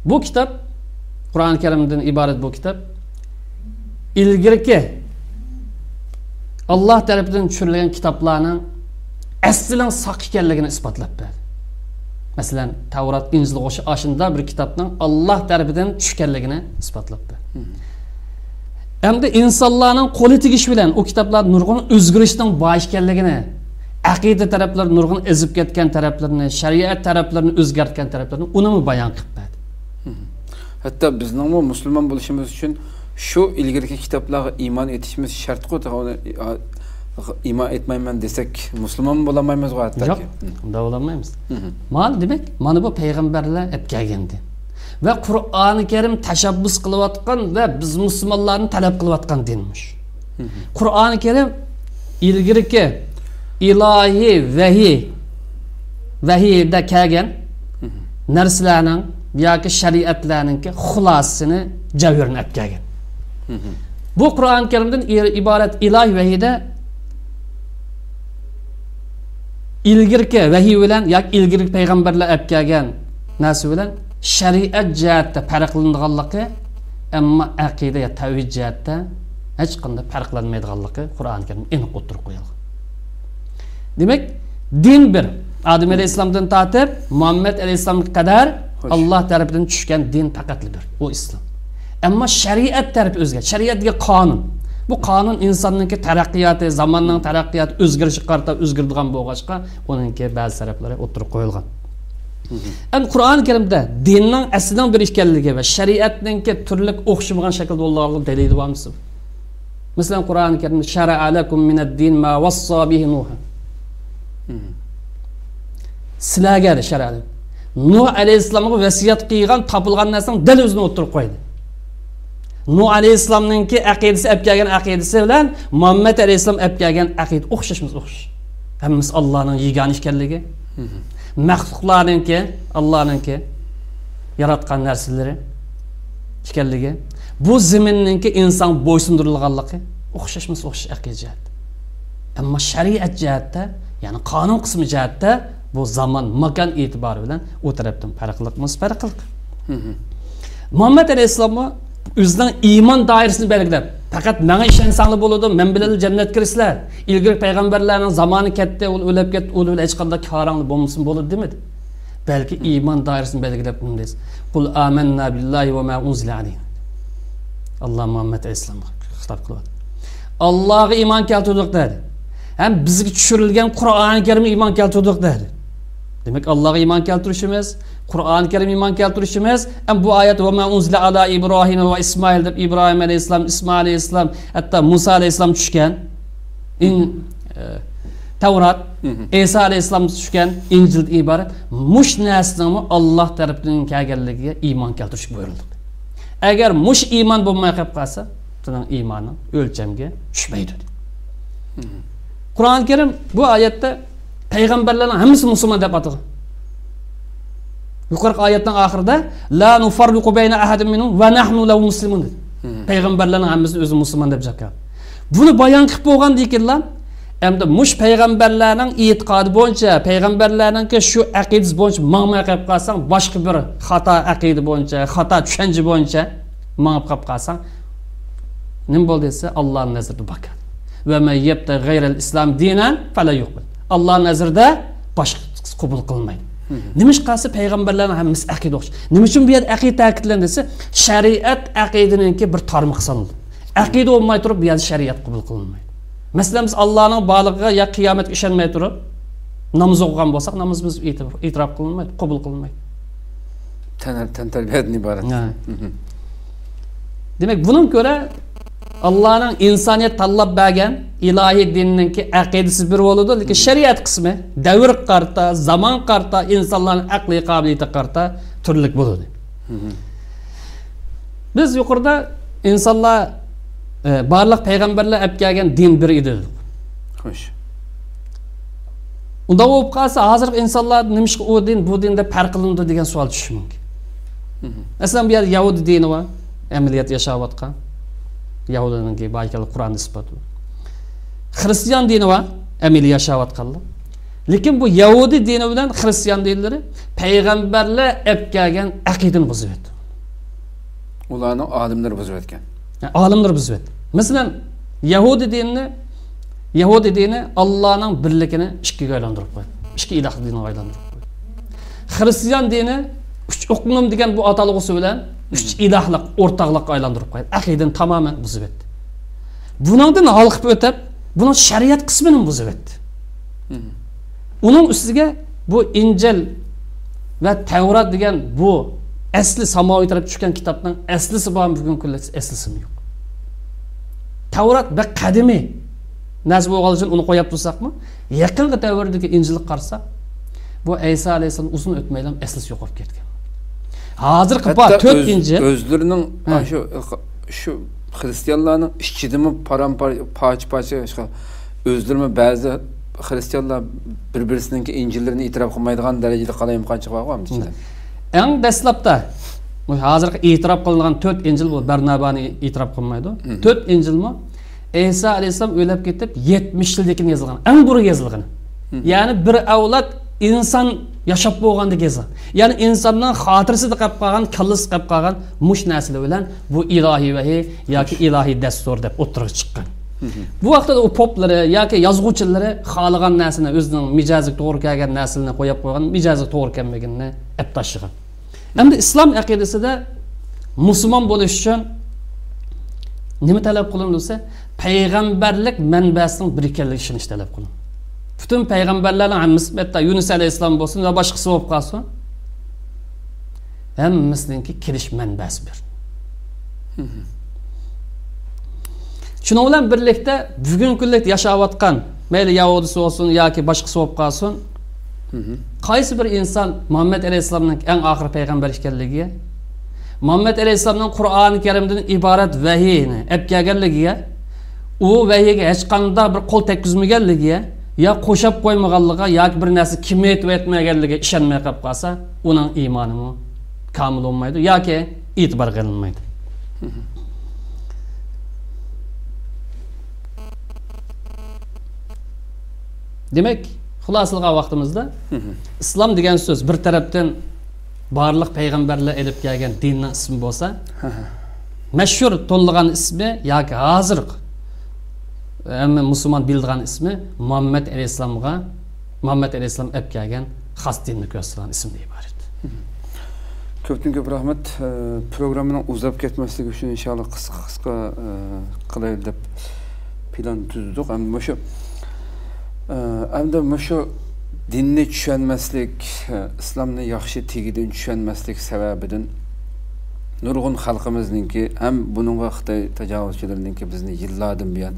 بۇ كىتاب، قۇرئان كەرىمدىن ئىبارەت بۇ كىتاب، ئىلگىرىكى ئاللاھ تەرىپىدىن چۈشۈرۈلگەن كىتابلارنىڭ ئەسلىنىڭ ساق ئىكەنلىكىنى ئىسپاتلاپ بەردى. مەسىلەن، تەۋرات، ئىنجىلغا ئوخشاش ئاشۇنداق بىر كىتابنىڭ ئاللاھ تەرىپىدىن چۈشكەنلىكىنى ئىسپاتلاپ بەردى. ئەمدى ئىنسانلارنىڭ قولى تېگىشى بىلەن ئۇ كىتابلار نۇرغۇن ئۆزگىرىشنىڭ بار ئىكەنلىكىنى، ئەقىدە تەرەپلىرى نۇرغۇن ئېزىپ كەتكەن تەرەپلىرىنى، شەرىئەت تەرەپلىرىنى ئۆزگەرتكەن تەرەپلىرىنى ئۇنىمۇ بايان قىلىپ بەردى. ھەتتا بىزنىڭمۇ مۇسۇلمان بولۇشىمىز ئۈچۈن شۇ ئىلگىرىكى كىتابلارغا ئىمان ئېتىشىمىز شەرتقۇ، تېخى ئۇنى ئىمان ئېيتمايمەن دېسەك، مۇسۇلمانمۇ بولالمايمىزغۇ ھەتتاكى. ياق، ئۇنداق بولالمايمىز. مانا دېمەك، مانا بۇ پەيغەمبەرلەر ئەپ كەلگەن دىن. ۋە قۇرئانى كەرىم تەشەببۇس قىلىۋاتقان ۋە بىز مۇسۇلمانلارنى تەلەپ قىلىۋاتقان دىن مۇشۇ. قۇرئانى كەرىم ئىلگىرىكى ئىلاھىي ۋەھىي، ۋەھىيدە كەلگەن نەرسىلەرنىڭ ياكى شەرىئەتلەرنىڭكى خۇلاسىسىنى، جەۋھىرىنى ئەپ كەلگەن. بۇ قۇرئانى كەرىمدىن ئىبارەت ئىلاھىي ۋەھىيدە ئىلگىرىكى ۋەھىي بىلەن ياكى ئىلگىرىكى پەيغەمبەرلەر ئەپ كەلگەن نەرسە بىلەن شەرىئەت جەھەتتە پەرقلىنىدىغانلىقى، ئەمما ئەقىدە يا تەۋھىد جەھەتتە ھېچقانداق پەرقلەنمەيدىغانلىقى قۇرئانى كەرىمدە ئېنىق ئوتتۇرىغا قويۇلغان. دېمەك، دىن بىر. ئادەم ئەلەيھىسسالامدىن تارتىپ مۇھەممەد ئەلەيھىسسالامغا قەدەر خوش. ئاللاھ تەرىپىدىن چۈشكەن دىن پەقەتلا بىر. ئۇ ئىسلام. ئەمما شەرىئەت تەرىپى ئۆزگە. شەرىئەت دېگەن قانۇن. بۇ قانۇن ئىنساننىڭكى تەرەققىياتى، زاماننىڭ تەرەققىياتى، ئۆزگىرىشىگە قارىتا ئۆزگىرىدىغان بولغاچقا، ئۇنىڭكى بەزى تەرەپلىرى ئوتتۇرىغا قويۇلغان. ئەمدى قۇرئانى كەرىمدە دىننىڭ ئەسلىنىڭ بىر ئىكەنلىكى ۋە شەرىئەتنىڭكى تۈرلۈك ئوخشىمىغان شەكىلدە بولىدىغانلىقىنىڭ دەلىلى بارمۇ سىزدە؟ مەسىلەن، قۇرئانى كەرىمدە، شەرەئە لەكۇم مىنەد دىن ما ۋەسسا بىھى نۇھ. سىلەرگە دە شەرەئە. نۇھ ئەلەيھىسسالامغا ۋەسىيەت قىلغان، تاپىلغان نەرسىنىڭ دەل ئۆزىنى ئوتتۇرىغا قويدى. نۇھ ئەلەيھىسسالامنىڭكى ئەقىدىسى، ئەپ كەلگەن ئەقىدىسى بىلەن مۇھەممەد ئەلەيھىسسالام ئەپ كەلگەن ئەقىدە ئوخشاشمۇ ئوخشاش. ھەممىسى ئاللانىڭ يېگانە ئىكەنلىكى، مەخلۇقلارنىڭكى، ئاللانىڭكى ياراتقان نەرسىلىرى ئىكەنلىكى، بۇ زېمىننىڭكى ئىنسانغا بويسۇندۇرۇلغانلىقى ئوخشاشمىسا ئوخشاش ئەقىدە جەھەتتە. ئەمما شەرىئەت جەھەتتە، يەنى قانۇن قىسمى جەھەتتە بۇ زامان، ماكان ئېتىبارى بىلەن ئۇ تەرەپتىن پەرقلىق، مۇس پەرقلىق. مۇھەممەد ئەلەيھىسسالاممۇ ئۆزىنىڭ ئىمان دائىرىسىنى بەلگىلەپ، پەقەت ماڭا ئىشەنسەڭلار بولىدۇ، مەن بىلەنلا جەننەتكە كىرىسىلەر. ئىلگىرى پەيغەمبەرلەرنىڭ زامانى كەتتى، ئۇلار ئۆلۈپ كەتتى، ئۇلار بىلەن ھېچقانداق كارىڭلار بولمىسۇن بولىدۇ دېمىدى. بەلكى ئىمان دائىرىسىنى بەلگىلەپ نېمە دەيسىز؟ قۇل ئامەننا بىللاھى ۋە ما ئۇنزىلە ئەلەينا. ئاللا مۇھەممەد ئەلەيھىسسالامغا خىتاب قىلىۋاتىدۇ. ئاللاغا ئىمان كەلتۈردۇق دەدى. ھەم بىزگە چۈشۈرۈلگەن قۇرئانى كەرىمگە ئىمان كەلتۈردۇق دەدى. دېمەك، ئاللاغا ئىمان كەلتۈرۈشىمىز، قۇرئانى كەرىمگە ئىمان كەلتۈرۈشىمىز، ھەم بۇ ئايەت ۋە ما ئۇنزىلە ئالا ئىبراھىم ۋە ئىسمائىل دەپ ئىبراھىم ئەلەيھىسسالام، ئىسمائىل ئەلەيھىسسالام، ھەتتا مۇسا ئەلەيھىسسالام چۈشكەن. ئىن-، ئە، تەۋرات، ئەيسا ئەلەيھىسسالام چۈشكەن ئىنجىلدىن ئىبارەت مۇشۇ نەرسىنىڭمۇ ئاللا تەرىپىدىن كەلگەنلىكىگە ئىمان كەلتۈرۈش بۇيرۇلدى. ئەگەر مۇشۇ ئىمان بولماي قېلىپ قالسا، سېنىڭ ئىمانىڭ ئۆلچەمگە چۈشمەيدۇ، دېدى. قۇرئان كەرىم بۇ ئايەتتە پەيغەمبەرلەرنىڭ ھەممىسىنى مۇسۇلمان دەپ ئاتىغان. يۇقىرىقى ئايەتنىڭ ئاخىرىدا، لا نۇفەررىقۇ بەينە ئەھەدىن مىنھۇم ۋە نەھنۇ لەھۇ مۇسلىمۇن، دېدى. پەيغەمبەرلەرنىڭ ھەممىسىنى ئۆزى مۇسۇلمان دەپ جاكار. بۇنى بايان قىلىپ بولغاندىن كېيىنلا، ئەمدى مۇشۇ پەيغەمبەرلەرنىڭ ئېتىقادى بويىچە، پەيغەمبەرلەرنىڭكى شۇ ئەقىدىسى بويىچە ماڭماي قېلىپ قالساڭ، باشقا بىر خاتا ئەقىدە بويىچە، خاتا چۈشەنچە بويىچە ماڭىپ قېلىپ قالساڭ، نېمە بولدى دېسە، ئاللانىڭ نەزىرىدە بىكار. ۋە مەن يەبتەغى غەيرەل ئىسلام دىنەن فەلەن يۇقبەل. ئاللانىڭ نەزىرىدە باشقىسى قوبۇل قىلمايدۇ. نېمىشقا دېسە، پەيغەمبەرلەرنىڭ ھەممىسى ئەقىدە ئوخشاش. نېمە ئۈچۈن بۇ يەردە ئەقىدە تەكىتلەندى دېسە، شەرىئەت ئەقىدىنىڭكى بىر تارمىقى سانىلىدۇ. ئەقىدە بولماي تۇرۇپ، بۇ يەردە شەرىئەت قوبۇل قىلىنمايدۇ. مەسىلەن، بىز ئاللانىڭ بارلىقىغا يا قىيامەتكە ئىشەنمەي تۇرۇپ، ناماز ئوقۇغان بولساق، نامىزىمىز ئېتىراپ، ئېتىراپ قىلىنمايدۇ، قوبۇل قىلىنمايدۇ. تەن، تەنتەربىيەدىن ئىبارەت. ھە. دېمەك، بۇنىڭغا كۆرە، ئاللانىڭ ئىنسانىيەت تاللاپ بەرگەن ئىلاھىي دىنىنىڭكى ئەقىدىسى بىر بولىدۇ، لېكىن شەرىئەت قىسمى دەۋرگە قارىتا، زامانغا قارىتا، ئىنسانلارنىڭ ئەقلىي قابىلىيىتىگە قارىتا تۈرلۈك بولىدۇ. بىز يۇقىرىدا ئىنسانلار، ئە، بارلىق پەيغەمبەرلەر ئەپ كەلگەن دىن بىر ئىدى دېدۇق. خوش. ئۇنداق بولۇپ قالسا، ھازىرقى ئىنسانلار نېمىشقا ئۇ دىن، بۇ دىن دەپ پەرقلىنىدۇ دېگەن سوئال چۈشۈشى مۇمكىن. مەسىلەن، بۇ يەردە يەھۇدىي دىنى بار، ئەمەلىيەتتە ياشاۋاتقان. يەھۇدىينىڭكى باركەنلىكى قۇرئاندا ئىسپات بار. خىرىستىيان دىنى بار، ئەمەلىي ياشاۋاتقانلار. لېكىن بۇ يەھۇدىي دىنى بىلەن خىرىستىيان دىنلىرى پەيغەمبەرلەر ئەپ كەلگەن ئەقىدىنى بۇزۇۋەتتى. ئۇلارنىڭ ئالىملىرى بۇزۇۋەتكەن. ھە، ئالىملىرى بۇزۇۋەتتى. مەسىلەن، يەھۇدىي دىنىنى، يەھۇدىي دىنى ئاللانىڭ بىرلىكىنى ئىككىگە ئايلاندۇرۇپ قويدى. ئىككى ئىلاھ دىنىغا ئايلاندۇرۇپ قويدى. خىرىستىيان دىنى ئۈچ ئۇقۇم دېگەن بۇ ئاتالغۇسى بىلەن ئۈچ ئىلاھلىق، ئورتاقلىققا ئايلاندۇرۇپ قويدى. ئەقىدىنى تامامەن بۇزۇۋەتتى. بۇنىڭدىن ھالقىپ ئۆتۈپ، بۇنىڭ شەرىئەت قىسمىنى بۇزۇۋەتتى. ئۇنىڭ ئۈستىگە بۇ ئىنجىل ۋە تەۋرات دېگەن بۇ ئەسلى ساماۋى تەرەپ چۈشكەن كىتابنىڭ ئەسلىسى بارمۇ؟ بۈگۈنكى كۈندە ئەسلىسىمۇ يوق. تەۋرات بەك قەدىمىي نەرسە بولغانلىقى ئۈچۈن ئۇنى قويۇپ تۇرساقمۇ، يېقىنقى دەۋردىكى ئىنجىلگە قارىساق، بۇ ئەيسا ئەلەيھىسسالام ئۇزۇن ئۆتمەيلا ئەسلىسى يوقاپ كەتكەن. ھازىرقى بار ھەتتا تۆت ئۆز-، ئىنجىل. ئۆزلىرىنىڭ، ھە. شۇ، شۇ خىرىستىيانلارنىڭ ئىچىدىمۇ پارام-پار-، پارچە-پارچە، ئۆزلىرىمۇ بەزى خىرىستىيانلار بىر-بىرسىنىڭكى ئىنجىللىرىنى ئېتىراپ قىلمايدىغان دەرىجىدە قالايمىقانچىلىق بار ئىچىدە. ئەڭ دەسلەپتە، ھازىرقى ئېتىراپ قىلىنغان تۆت ئىنجىل، بۇ بەرنابانى ئېتىراپ قىلمايدۇ. تۆت ئىنجىلمۇ ئەيسا ئەلەيھىسسالام ئۆلۈپ كېتىپ يەتمىش يىلدىن كېيىن يېزىلغان، ئەڭ بۇرۇن يېزىلغىنى. يەنى بىر ئەۋلاد ئىنسان ياشاپ بولغاندىن كېيىن يېزىلغان. يەنى ئىنساننىڭ خاتىرىسىدە قېلىپ قالغان، كاللىسىدا قېلىپ قالغان مۇشۇ نەرسىلەر بىلەن بۇ ئىلاھىي ۋەھىي ياكى ئىلاھىي دەستۇر دەپ ئوتتۇرىغا چىققان. بۇ ۋاقىتتا ئۇ پوپلىرى ياكى يازغۇچىلىرى خالىغان نەرسىنى، ئۆزىنىڭ مىجەزىگە توغرا كەلگەن نەرسىلەرنى قويۇپ قويغان، مىجەزىگە توغرا كەلمىگىنىنى ئەپ تاشلىغان. ئەمدى ئىسلام ئەقىدىسىدە مۇسۇلمان بولۇش ئۈچۈن نېمە تەلەپ قىلىنىدۇ دېسە، پەيغەمبەرلىك مەنبەسىنىڭ بىر ئىكەنلىكىگە ئىشىنىش تەلەپ قىلىنىدۇ. پۈتۈن پەيغەمبەرلەرنىڭ ھەممىسى، ھەتتا يۇنۇس ئەلەيھىسسالام بولسۇن ۋە باشقىسى بولۇپ قالسۇن، ھەممىسىنىڭكى كېلىش مەنبەسى بىر. شۇنىڭ بىلەن بىرلىكتە، بۈگۈنكى كۈنلۈك ياشاۋاتقان، مەيلى يەھۇدىيسى بولسۇن ياكى باشقىسى بولۇپ قالسۇن، قايسى بىر ئىنسان مۇھەممەد ئەلەيھىسسالامنىڭ ئەڭ ئاخىرى پەيغەمبەر ئىكەنلىكىگە، مۇھەممەد ئەلەيھىسسالامنىڭ قۇرئانى كەرىمدىن ئىبارەت ۋەھىينى ئەپ كەلگەنلىكىگە، ئۇ ۋەھىيگە ھېچقانداق بىر قول تەگكۈزمىگەنلىكىگە، يا قوشاپ قويمىغانلىقىغا ياكى بىر نەرسە كېمەيتىۋەتمىگەنلىكىگە ئىشەنمەي قېلىپ قالسا، ئۇنىڭ ئىمانىمۇ كامىل بولمايدۇ ياكى ئېتىبارغا ئېلىنمايدۇ. دېمەك، خۇلاسىلىغان ۋاقتىمىزدا، ئىسلام دېگەن سۆز بىر تەرەپتىن بارلىق پەيغەمبەرلەر ئېلىپ كەلگەن دىننىڭ ئىسمى بولسا، مەشھۇر تونۇلغان ئىسمى ياكى ھازىرقى ھەممە مۇسۇلمان بىلىدىغان ئىسمى مۇھەممەد ئەلەيھىسسالامغا، مۇھەممەد ئەلەيھىسسالام ئەپ كەلگەن خاس دىننى كۆرسىتىدىغان ئىسىمدىن ئىبارەت. كۆپتىن كۆپ رەھمەت. ئە، پروگراممىنىڭ ئۇزاپ كەتمەسلىكى ئۈچۈن ئىنشاللا قىسقا قىسقا، ئە، قىلايلى دەپ پىلان تۈزدۇق. ئەمدى مۇشۇ، ئە، ئەمدى مۇشۇ دىننى چۈشەنمەسلىك، ئە، ئىسلامنى ياخشى تېگىدىن چۈشەنمەسلىك سەۋەبىدىن نۇرغۇن خەلقىمىزنىڭكى ھەم بۇنىڭغا خىتاي تاجاۋۇزچىلىرىنىڭكى بىزنى يىللاردىن بۇيان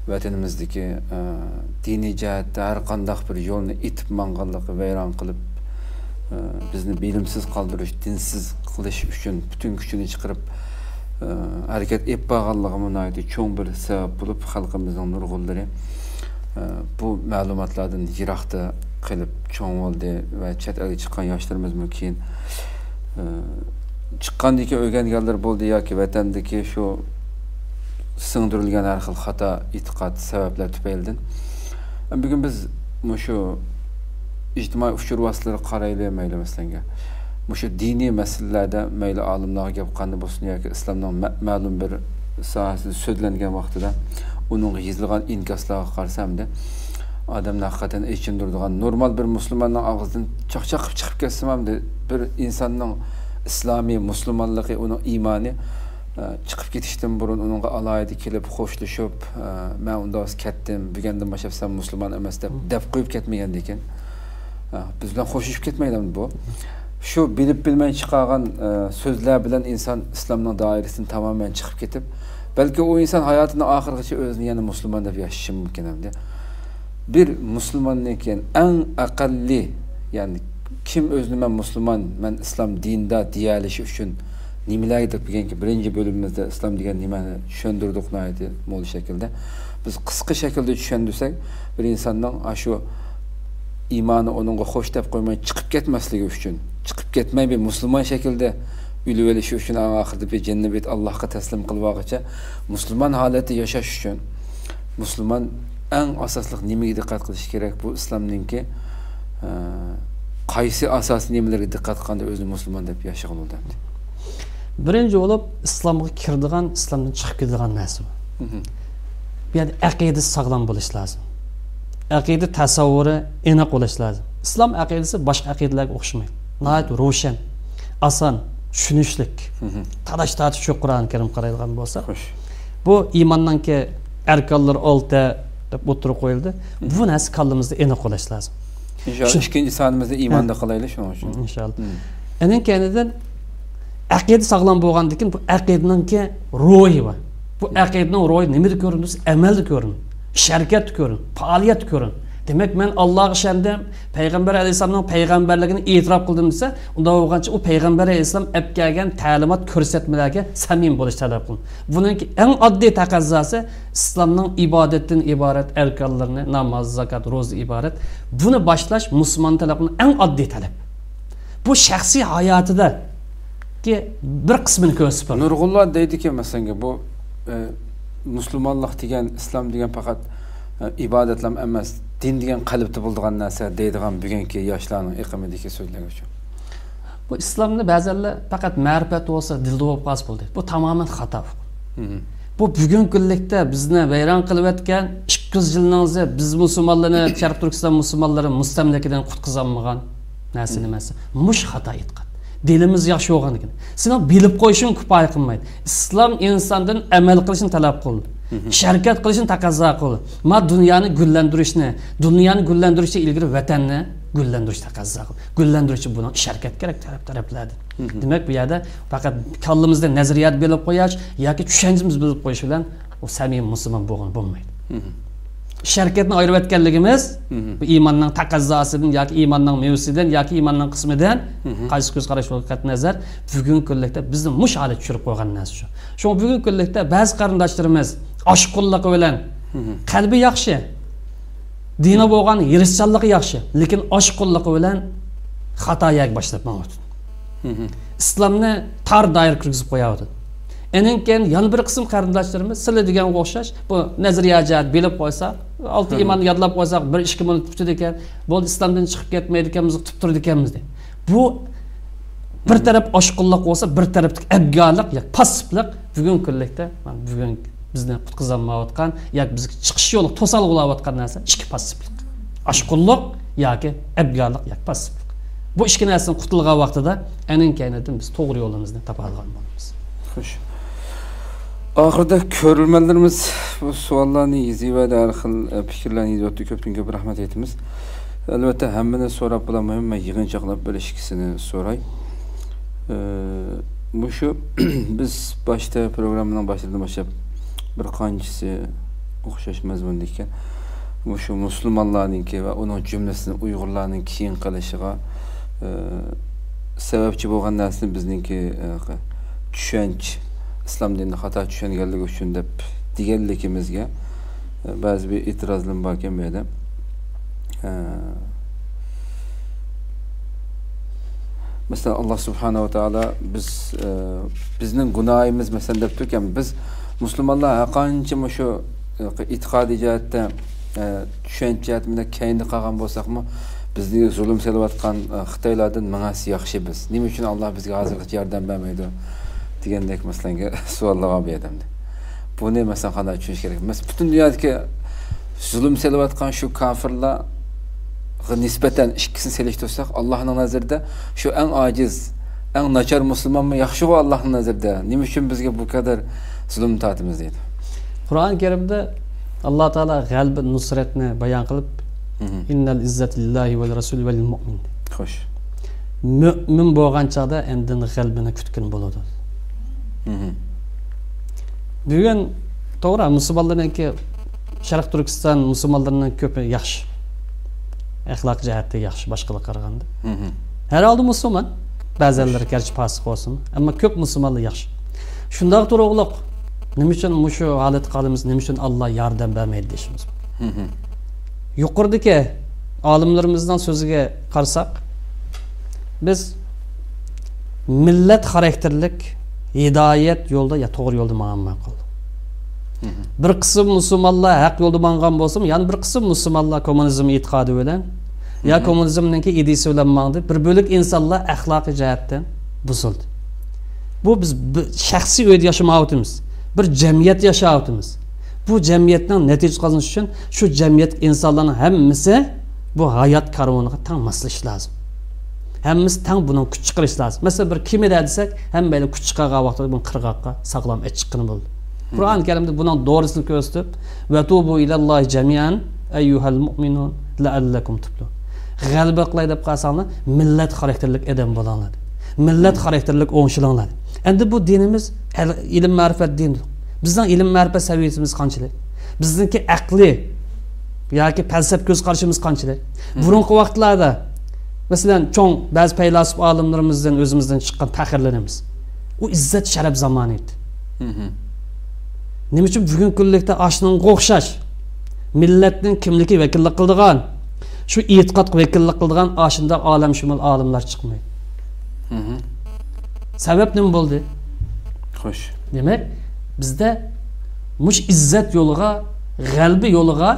ۋەتىنىمىزدىكى، ئە، دىنىي جەھەتتە ھەر قانداق بىر يولنى ئېتىپ ماڭغانلىقى، ۋەيران قىلىپ، ئە، بىزنى بىلىمسىز قالدۇرۇش، دىنسىز قىلىش ئۈچۈن پۈتۈن كۈچىنى چىقىرىپ، ئە، ھەرىكەت ئېلىپ بارغانلىقىمۇ ناھايىتى چوڭ بىر سەۋەب بولۇپ، خەلقىمىزنىڭ نۇرغۇنلىرى، ئە، بۇ مەلۇماتلاردىن يىراقتا قېلىپ چوڭ بولدى ۋە چەت ئەلگە چىققان ياشلىرىمىزمۇ كېيىن، ئە، چىققاندىن كېيىن ئۆگەنگەنلىرى بولدى ياكى ۋەتەندىكى شۇ سىڭدۈرۈلگەن ھەر خىل خاتا ئېتىقاد سەۋەبلەر تۈپەيلىدىن. بۈگۈن بىز مۇشۇ ئىجتىمائىي ئۇچۇر ۋاسىتىلىرىگە قارايلى، مەيلى، مەسىلەنگە، مۇشۇ دىنىي مەسىلىلەردە مەيلى ئالىملارغا گەپ قىلغاندا بولسۇن ياكى ئىسلامنىڭ مە-، مەلۇم بىر ساھەسىدە سۆزلەنگەن ۋاقتىدا ئۇنىڭغا يېزىلغان ئىنكاسلارغا قارىسا، ئەمدى ئادەمنى ھەقىقەتەن ئېچىندۇرىدىغان، نورمال بىر مۇسۇلماننىڭ ئاغزىدىن چاقچاق قىلىپ چىقىپ كەتسىمۇ، ئەمدى بىر ئىنساننىڭ ئىسلامى، مۇسۇلمانلىقى، ئۇنىڭ ئىمانى، ئە، چىقىپ كېتىشتىن بۇرۇن ئۇنىڭغا ئالاھىدە كېلىپ خوشلىشىپ، ئە، «مەن ئۇنداق بولسا كەتتىم، بۈگۈندىن باشلاپ سەن مۇسۇلمان ئەمەس» دەپ، دەپ قويۇپ كەتمىگەندىكىن، ئە، بىز بىلەن خوشلىشىپ كەتمەيدۇ بۇ. شۇ بىلىپ بىلمەي چىقارغان، ئە، سۆزلەر بىلەن ئىنسان ئىسلامنىڭ دائىرىسىدىن تامامەن چىقىپ كېتىپ، بەلكى ئۇ ئىنسان ھاياتىنىڭ ئاخىرىغىچە ئۆزىنى يەنە مۇسۇلمان دەپ ياشىشى مۇمكىن ئەمدى. بىر مۇسۇلماندىن كېيىن ئەڭ ئەقەللىي، يەنى كىم ئۆزىنى «مەن مۇسۇلمان، مەن ئىسلام دىنىدا» دېيەلىشى ئۈچۈن نېمىلەرگە دىققەت، بۈگۈنكى بىرىنچى بۆلۈمىمىزدە ئىسلام دېگەن نېمىنى چۈشەندۈردۇق ناھايىتى مول شەكىلدە. بىز قىسقا شەكىلدە چۈشەندۈرسەك، بىر ئىنساننىڭ ئاشۇ ئىمانى ئۇنىڭغا خوش دەپ قويماي چىقىپ كەتمەسلىكى ئۈچۈن، چىقىپ كەتمەي بىر مۇسۇلمان شەكىلدە ئۆلۈۋېلىشى ئۈچۈن، ئەڭ ئاخىرىدا بىر جەننەت ئاللاھقا تەسلىم قىلىۋالغۇچە مۇسۇلمان ھالەتتە ياشاش ئۈچۈن مۇسۇلمان ئەڭ ئاساسلىق نېمىگە دىققەت قىلىشى كېرەك؟ بۇ ئىسلامنىڭكى، ئە، قايسى ئاساسىي نېمىلىرىگە دىققەت قىلغاندا ئۆزىنى مۇسۇلمان دەپ ياشىغىلى بولىدۇ؟ بىرىنچى بولۇپ، ئىسلامغا كىرىدىغان، ئىسلامدىن چىقىپ كېتىدىغان نەرسە بار. مھم. بۇ يەردە ئەقىدىسى ساغلام بولۇشى لازىم. ئەقىدە تەسەۋۋۇرى ئېنىق بولۇشى لازىم. ئىسلام ئەقىدىسى باشقا ئەقىدىلەرگە ئوخشىمايدۇ. ناھايىتى روشەن، ئاسان، چۈشىنىشلىك، مھم. تالاش تارتىش يوق قۇرئان كەرىم قارايدىغان بولساق. خوش. بۇ ئىماننىڭكى ئەركانلىرى ئالتە دەپ ئوتتۇرىغا قويۇلدى. مھم. بۇ نەرسە كاللىمىزدا ئېنىق بولۇشى لازىم. ئىنشاللا، شۇ ئىككىنچى سانىمىزدا ئىماندا ھە. قالايلى شۇنىڭ ئۈچۈن. ئىنشاللا. مم. ئەنىڭ كەينىدىن ئەقىدە ساغلام بولغاندىن كېيىن بۇ ئەقىدىنىڭكى روھى بار. بۇ مم. ئەقىدىنىڭ روھى نېمىدە كۆرۈنىدۇ؟ ئەمەلدە كۆرۈنىدۇ. ئىش ھەرىكەتتە كۆرۈنىدۇ. پائالىيەتتە كۆرۈنىدۇ. دېمەك، مەن ئاللاغا ئىشەندىم، پەيغەمبەر ئەلەيھىسسالامنىڭ پەيغەمبەرلىكىنى ئېتىراپ قىلدىم دېسە، ئۇنداق بولغانچە ئۇ پەيغەمبەر ئەلەيھىسسالام ئەپ كەلگەن تەلىمات، كۆرسەتمىلەرگە سەمىمىي بولۇش تەلەپ قىلىنىدۇ. بۇنىڭكى ئەڭ ئاددىي تەقەززاسى ئىسلامنىڭ ئىبادەتتىن ئىبارەت ئەركانلىرىنى، ناماز، زاكات، روزا ئىبارەت. بۇنى باشلاش مۇسۇلمان تەلەپنىڭ ئەڭ ئاددىي تەلەپ. بۇ شەخسىي ھاياتىدىكى بىر قىسمىنى كۆرسىتىپ بېرىدۇ. نۇرغۇنلار دەيدىكى، مەسىلەن، بۇ، ئە، مۇسۇلمانلىق دېگەن، ئىسلام دېگەن پەقەت، ئە، ئىبادەتلام ئەمەس، دىن دېگەن قەلبتە بولىدىغان نەرسە دەيدىغان بۈگۈنكى ياشلارنىڭ ئېقىمىدىكى سۆزلەرگە ئۇچراپ. بۇ ئىسلامنى بەزەنلەر پەقەت مەرىپەت بولسا، دىلدا بولۇپ قالسا بولدى. بۇ تامامەن خاتا ئۇقۇم. مھم. بۇ بۈگۈنكى كۈنلۈكتە بىزنى ۋەيران قىلىۋەتكەن ئىككى يۈز يىلنىڭ ئۆزى بىز مۇسۇلمانلىرىنى، شەرقىي تۈركىستان مۇسۇلمانلىرى مۇستەملىكىدىن قۇتقۇزالمىغان نەرسە مھم. نېمە؟ مۇشۇ خاتا ئېتىقاد. دىلىمىز ياخشى بولغاندىكىن. سېنىڭ بىلىپ قويۇشۇڭ كۇپايە قىلمايدۇ. ئىسلام ئىنساندىن ئەمەل قىلىشنى تەلەپ قىلىدۇ. مھم. ئىش ھەرىكەت قىلىشنى تەقەززا قىلىدۇ. ما دۇنيانى گۈللەندۈرۈشنى، دۇنيانى گۈللەندۈرۈشتىن ئىلگىرى ۋەتەننى گۈللەندۈرۈشنى تەقەززا قىلىدۇ. گۈللەندۈرۈش ئۈچۈن بۇنىڭ ئىش ھەرىكەت كېرەك تەرەپ-تەرەپلەردىن. مھم. دېمەك، بۇ يەردە پەقەت كاللىمىزدا نەزەرىيە بىلىپ قويۇش ياكى چۈشەنچىمىز بىلىپ قويۇش بىلەن ئۇ سەمىمىي مۇسۇلمان بولغىلى بولمايدۇ. مھم. ئىش ھەرىكەتنى ئايرىۋەتكەنلىكىمىز مھم. بۇ ئىماننىڭ تەقەززاسىدىن ياكى ئىماننىڭ مېۋىسىدىن ياكى ئىماننىڭ قىسمىدىن مھم. قايسى كۆز قاراش بولۇشى قەتئىينەزەر، بۈگۈنكى كۈنلۈكتە بىزنى مۇشۇ ھالەتكە چۈشۈرۈپ قويغان نەرسە شۇ. شۇڭا بۈگۈنكى كۈنلۈكتە بەزى قېرىنداشلىرىمىز ئاشقۇنلۇقى بىلەن مھم. قەلبى ياخشى، دىنى بولغان، ھېرىسچانلىقى ياخشى، لېكىن ئاشقۇنلۇقى بىلەن خاتا يەرگە باشلاپ ماڭىۋاتىدۇ. مھم. ئىسلامنى تار دائىرە كىرگۈزۈپ قوياۋاتىدۇ. ئېنىڭ كېيىن يەنە بىر قىسىم قېرىنداشلىرىمىز سىلە دېگەنگە ئوخشاش، بۇ نەزەرىيە جەھەت بىلىپ قويساق، ئالتە مھم. ئىماننى يادلاپ قويساق، بىر ئىككى مىنۇت پۈتىدىكەن، بولدى، ئىسلامدىن چىقىپ كەتمەيدىكەنمىز، قۇتۇپ تۇرىدىكەنمىز دەيدۇ. بۇ بىر تەرەپ ئاشقۇنلۇق بولسا، بىر تەرەپتىكى ئەبگارلىق ياكى پاسسىپلىق بۈگۈنكى كۈنلۈكتە، مانا، بۈگۈن بىزنى قۇتقۇزالمايۋاتقان ياكى بىزگە چىقىش يولى توسالغۇ بولۇۋاتقان نەرسە ئىككى پاسسىپلىق. ئاشقۇنلۇق ياكى ئەبگارلىق ياكى پاسسىپلىق. بۇ ئىككى نەرسىدىن قۇتۇلغان ۋاقتىدا ئەنىڭ كەينىدىن بىز توغرا يولىمىزنى تاپالىغان بولىمىز. خوش. ئاخىرىدا كۆرۈرمەنلىرىمىز بۇ سوئاللارنى يېزىۋەردى، ھەر خىل، ئە، پىكىرلەرنى يېزىۋەتتى. كۆپتىن كۆپ رەھمەت ئېيتىمىز. ئەلۋەتتە، ھەممىنى سوراپ بولالمايمەن، مەن يىغىنچاقلاپ بىر ئىككىسىنى سوراي. ئە، مۇشۇ بىز باشتا، پروگراممىنىڭ باشلىرىدىن باشلاپ بىر قانچىسى ئوخشاش مەزمۇندا ئىكەن. مۇشۇ مۇسۇلمانلارنىڭكى ۋە ئۇنىڭ جۈملىسىدىن ئۇيغۇرلارنىڭ كېيىن قېلىشىغا، ئە، سەۋەبچى بولغان نەرسىنى بىزنىڭكى، ئە، چۈشەنچە، ئىسلام دىنىنى خاتا چۈشەنگەنلىكى ئۈچۈن دەپ دېگەنلىكىمىزگە، ئە، بەزى بىر ئېتىرازلىرىم باركەن بۇ يەردە. ئە، مەسىلەن، ئاللا سۇبھانەھۇ ۋە تائالا بىز، ئە، بىزنىڭ گۇناھىمىز، مەسىلەن، دەپ تۇركەن، بىز مۇسۇلمانلار ھەرقانچە مۇشۇ، ئە، ئېتىقادىي جەھەتتە، ئە، چۈشەنچە جەھەتتە كەينىدە قالغان بولساقمۇ، بىزگە زۇلۇم سېلىۋاتقان، ئە، خىتايلاردىن مىڭ ھەسسە ياخشى بىز. نېمە ئۈچۈن ئاللا بىزگە ھازىرغىچە ياردەم بەرمەيدۇ؟ دېگەندەك مەسىلەنگە سوئاللار بار بۇ ئادەمدە. بۇنى مەسىلەن قانداق چۈشىنىش كېرەك؟ مەس-، پۈتۈن دۇنيادىكى زۇلۇم سېلىۋاتقان شۇ كافىرلارغا نىسبەتەن ئىككىسىنى سېلىشتۇرساق، ئاللانىڭ نەزىرىدە شۇ ئەڭ ئاجىز، ئەڭ ناچار مۇسۇلمانمۇ ياخشىغۇ ئاللانىڭ نەزىرىدە؟ نېمە ئۈچۈن بىزگە بۇ قەدەر زۇلۇم تارتىمىز دەيدۇ. قۇرئان كەرىمدە ئاللا تائالا غەلىبە نۇسرەتنى بايان قىلىپ، مھم. «ئىننەل ئىززەتە لىللاھى ۋەل رەسۇلى ۋەل مۇئمىن» دېدى. خوش. مۆمىن بولغان چاغدا ئاندىن غەلىبىنى كۈتكىلى بولىدۇ. مھم. بۈگۈن توغرا، مۇسۇلمانلارنىڭكى، شەرقىي تۈركىستان مۇسۇلمانلىرىنىڭ كۆپى ياخشى. ئەخلاق جەھەتتە ياخشى، باشقىلارغا قارىغاندا. مھم. ھەر ھالدا مۇسۇلمان. بەزەنلىرى گەرچە پاسىق بولسىمۇ، ئەمما كۆپ مۇسۇلمانلار ياخشى. شۇنداق تۇرۇقلۇق، نېمە ئۈچۈن مۇشۇ ھالەتكە قالىمىز، نېمە ئۈچۈن ئاللا ياردەم بەرمەيدۇ دېيىشىمىز مۇمكىن. مھم. يۇقىرىدىكى ئالىملىرىمىزنىڭ سۆزىگە قارىساق، بىز مىللەت خاراكتېرلىك ھىدايەت يولدا يا توغرا يولدا ماڭغان ماقۇل. مھم. بىر قىسىم مۇسۇلمانلار ھەق يولدا ماڭغان بولسىمۇ، يەنە بىر قىسىم مۇسۇلمانلار كوممۇنىزم ئېتىقادى بىلەن يا مھم. كوممۇنىزمنىڭكى ئىدىيىسى بىلەن ماڭدى. بىر بۆلەك ئىنسانلار ئەخلاقىي جەھەتتىن بۇزۇلدى. بۇ بىز بىر شەخسىي ئۆيدە ياشىمايۋاتىمىز. بىر جەمئىيەتتە ياشاۋاتىمىز. بۇ جەمئىيەتنىڭ نەتىجە قازىنىشى ئۈچۈن شۇ جەمئىيەتتىكى ئىنسانلارنىڭ ھەممىسى بۇ ھايات كارۋىنىغا تەڭ ماسلىشىشى لازىم. ھەممىسى تەڭ بۇنىڭ كۈچ چىقىرىشى لازىم. مەسىلەن، بىر كېمىدە دېسەك، ھەممەيلەن كۈچ چىقارغان ۋاقتىدا بۇنى قىرغاققا ساغلام ئېلىپ چىققىلى بولىدۇ. مھم. قۇرئان كەرىمدە بۇنىڭ دورىسىنى كۆرسىتىپ، «ۋەتۇبۇ ئىلەللاھى جەمىئەن ئەييۇھەل مۇئمىنۇن لەئەللەكۇم تۇفلىھۇن.» غەلىبە قىلاي دەپ قالساڭلار، مىللەت خاراكتېرلىك ئادەم بولاڭلار. مىللەت خاراكتېرلىك ئوڭشىلىڭلار. ئەمدى بۇ دىنىمىز ئەل-، ئىلىم مەرىپەت دىنى. بىزنىڭ ئىلىم مەرىپەت سەۋىيىسىمىز قانچىلىك؟ بىزنىڭكى ئەقلىي ياكى پەلسەپە كۆز قارىشىمىز قانچىلىك؟ مم. بۇرۇنقى ۋاقىتلاردا، مەسىلەن، چوڭ بەزى پەيلاسوپ ئالىملىرىمىزدىن ئۆزىمىزدىن چىققان پەخىرلىرىمىز. ئۇ ئىززەت شەرەپ زامانى ئىدى. مم. نېمە ئۈچۈن بۈگۈنكى كۈنلۈكتە ئاشۇنىڭغا ئوخشاش مىللەتنىڭ كىملىكى ۋەكىللىك قىلىدىغان، شۇ ئېتىقادقا ۋەكىللىك قىلىدىغان ئاشۇنداق ئالەمشۇمۇل ئالىملار چىقمايدۇ؟ مم. سەۋەب نېمە بولدى؟ خوش. دېمەك، بىزدە مۇشۇ ئىززەت يولىغا، غەلىبە يولىغا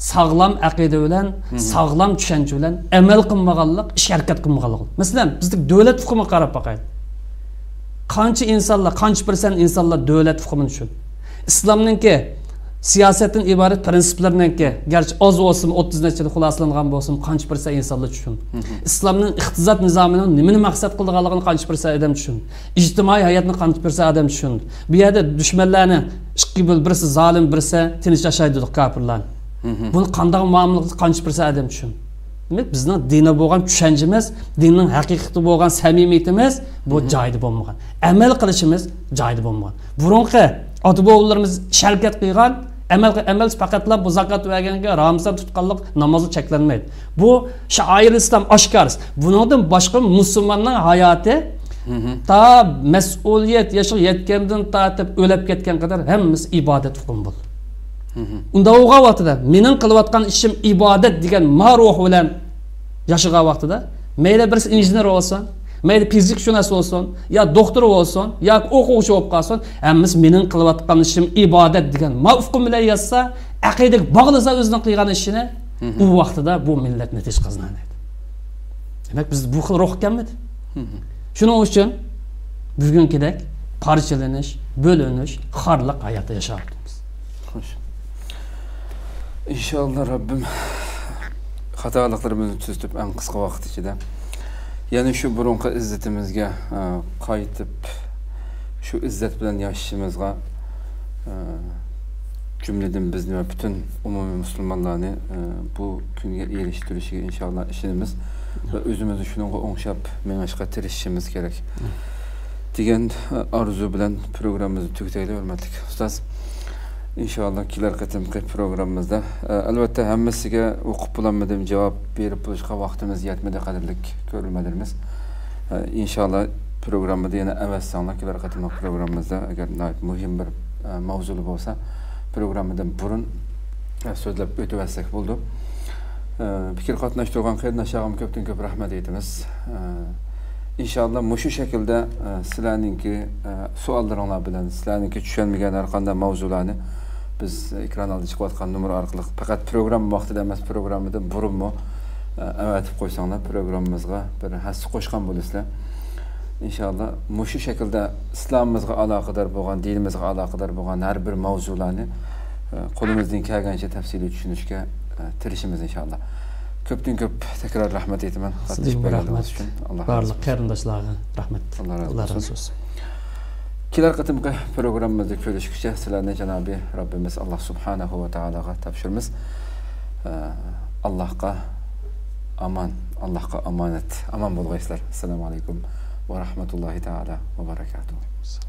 ساغلام ئەقىدە بىلەن، مم. ساغلام چۈشەنچە بىلەن ئەمەل قىلمىغانلىق، ئىش ھەرىكەت قىلمىغانلىق. مەسىلەن، بىزدىكى دۆلەت ئۇقۇمىغا قاراپ باقايلى. قانچە ئىنسانلار، قانچە پىرسەنت ئىنسانلار دۆلەت ئۇقۇمىنى چۈشىنىدۇ؟ ئىسلامنىڭكى سىياسەتتىن ئىبارەت پىرىنسىپلىرىنىڭكى، گەرچە ئاز بولسىمۇ، ئوتتۇز نەچچىدە خۇلاسىلانغان بولسىمۇ، قانچە پىرسەنت ئىنسانلار چۈشىنىدۇ؟ مم. ئىسلامنىڭ ئىقتىساد نىزامىنىڭ نېمىنى مەقسەت قىلىدىغانلىقىنى قانچە پىرسەنت ئادەم چۈشىنىدۇ؟ ئىجتىمائىي ھاياتنى قانچە پىرسەنت ئادەم چۈشىنىدۇ؟ بۇ يەردە دۈشمەنلەرنى ئىككى بۆل، بىرسى زالىم، بىرسى تىنچ ياشايدۇ دېدۇق، كاپىرلارنى. مم. بۇنى قانداق مۇئامىلە قىلىدۇ، قانچە پىرسەنت ئادەم چۈشىنىدۇ؟ دېمەك، بىزنىڭ دىنغا بولغان چۈشەنچىمىز، دىننىڭ ھەقىقىتىگە بولغان سەمىمىيىتىمىز بۇ مم. جايىدا بولمىغان. ئەمەل قىلىشىمىز جايىدا بولمىغان. بۇرۇنقى ئاتا-بوۋىلىرىمىز ئىش ھەرىكەت قىلغان، ئەمەل، ئەمەل پەقەتلا بۇ زاكات بەرگەنگە، رامىزان تۇتقانلىق، نامازغا چەكلەنمەيدۇ. بۇ شائائىر ئىسلام ئاشكارىسى. بۇنىڭدىن باشقا مۇسۇلماننىڭ ھاياتى مم. تا مەسئۇلىيەت ياشىغا يەتكەندىن تارتىپ ئۆلۈپ كەتكەن قەدەر ھەممىسى ئىبادەت ئۇقۇمى بولىدۇ. مم. ئۇنداق بولغان ۋاقتىدا، مېنىڭ قىلىۋاتقان ئىشىم ئىبادەت دېگەن ما روھ بىلەن ياشىغان ۋاقتىدا، مەيلى بىرسى ئىنژېنېر بولسۇن، مەيلى فىزىكشۇناس بولسۇن، يا دوختۇر بولسۇن، ياكى ئوقۇغۇچى بولۇپ قالسۇن، ھەممىسى مېنىڭ قىلىۋاتقان ئىشىم ئىبادەت دېگەن ما ئۇقۇم بىلەن ياشىسا، ئەقىدىگە باغلىسا ئۆزىنىڭ قىلغان ئىشىنى، مم. ئۇ ۋاقتىدا بۇ مىللەت نەتىجە قازىنالايدۇ. دېمەك، بىزدە بۇ خىل روھ كەلمىدى. مم. شۇنىڭ ئۈچۈن بۈگۈنكىدەك پارچىلىنىش، بۆلۈنۈش، خارلىق ھاياتتا ياشاۋاتىمىز. خوش. ئىنشاللا رەببىم خاتالىقلىرىمىزنى تۈزىتىپ، ئەڭ قىسقا ۋاقىت ئىچىدە يەنە شۇ بۇرۇنقى ئىززىتىمىزگە، ئە، قايتىپ، شۇ ئىززەت بىلەن ياشىشىمىزغا، ئە، جۈملىدىن بىزنى ۋە پۈتۈن ئومۇمىي مۇسۇلمانلارنى، ئە، بۇ كۈنگە ئېرىشتۈرۈشىگە ئىنشاللا ئىشىنىمىز ۋە ئۆزىمىزنى شۇنىڭغا ئوڭشاپ مېڭىشقا تىرىشىشىمىز كېرەك دېگەن، ئە، ئارزۇ بىلەن پروگراممىمىزنى تۈگىتەيلى، ھۆرمەتلىك ئۇستاز. ئىنشاللا كېلەر قېتىمقى پروگراممىمىزدا، ئە، ئەلۋەتتە، ھەممىسىگە ئوقۇپ بولالمىدىم، جاۋاب بېرىپ بولۇشقا ۋاقتىمىز يەتمىدى، قەدىرلىك كۆرۈرمەنلىرىمىز. ئە، ئىنشاللا پروگراممىدا يەنە ئەۋەتسەڭلار، كېلەر قېتىملىق پروگراممىمىزدا ئەگەر ناھايىتى مۇھىم بىر، ئە، ماۋزۇلار بولسا، پروگراممىدىن بۇرۇن، ئە، سۆزلەپ ئۆتۈۋەتسەك بولىدۇ. ئە، پىكىر قاتناشتۇرغان قېرىنداشلارغىمۇ كۆپتىن كۆپ رەھمەت ئېيتىمىز. ئە، ئىنشاللا مۇشۇ شەكىلدە، ئە، سىلەرنىڭكى، ئە، سوئاللىرىڭلار بىلەن، سىلەرنىڭكى چۈشەنمىگەن ھەر قانداق ماۋزۇلارنى بىز ئېكران ئالدىدا چىقىۋاتقان نومۇر ئارقىلىق پەقەت پروگرامما ۋاقتىدا ئەمەس، پروگراممىدىن بۇرۇنمۇ، ئە، ئەۋەتىپ قويساڭلار، پروگراممىمىزغا بىر ھەسسە قوشقان بولىسىلەر. ئىنشاللا مۇشۇ شەكىلدە ئىسلامىمىزغا ئالاقىدار بولغان، دىنىمىزغا ئالاقىدار بولغان ھەر بىر ماۋزۇلارنى، ئە، قولىمىزدىن كەلگەنچە تەپسىلىي چۈشىنىشكە، ئە، تىرىشىمىز ئىنشاللا. كۆپتىن كۆپ تەكرار رەھمەت ئېيتىمەن. سىزگىمۇ قاتنىشىپ كەلگەنلىكىڭىز رەھمەت. ئۈچۈن. ئاللا رازى بارلىق بولسۇن. قېرىنداشلارغا رەھمەت. ئاللا رازى بولسۇن. كېلەر قېتىمقى پروگراممىمىزدا كۆرۈشكۈچە سىلەرنى جانابى رەببىمىز ئاللا سۇبھانەھۇ ۋە تائالاغا تاپشۇرىمىز. ئە، ئاللاھقا ئامان، ئاللاھقا ئامانەت. ئامان بولغايسىلەر. ئەسسالامۇ ئەلەيكۇم ۋە رەھمەتۇللاھى تائالا ۋە بەرەكاتۇھۇ.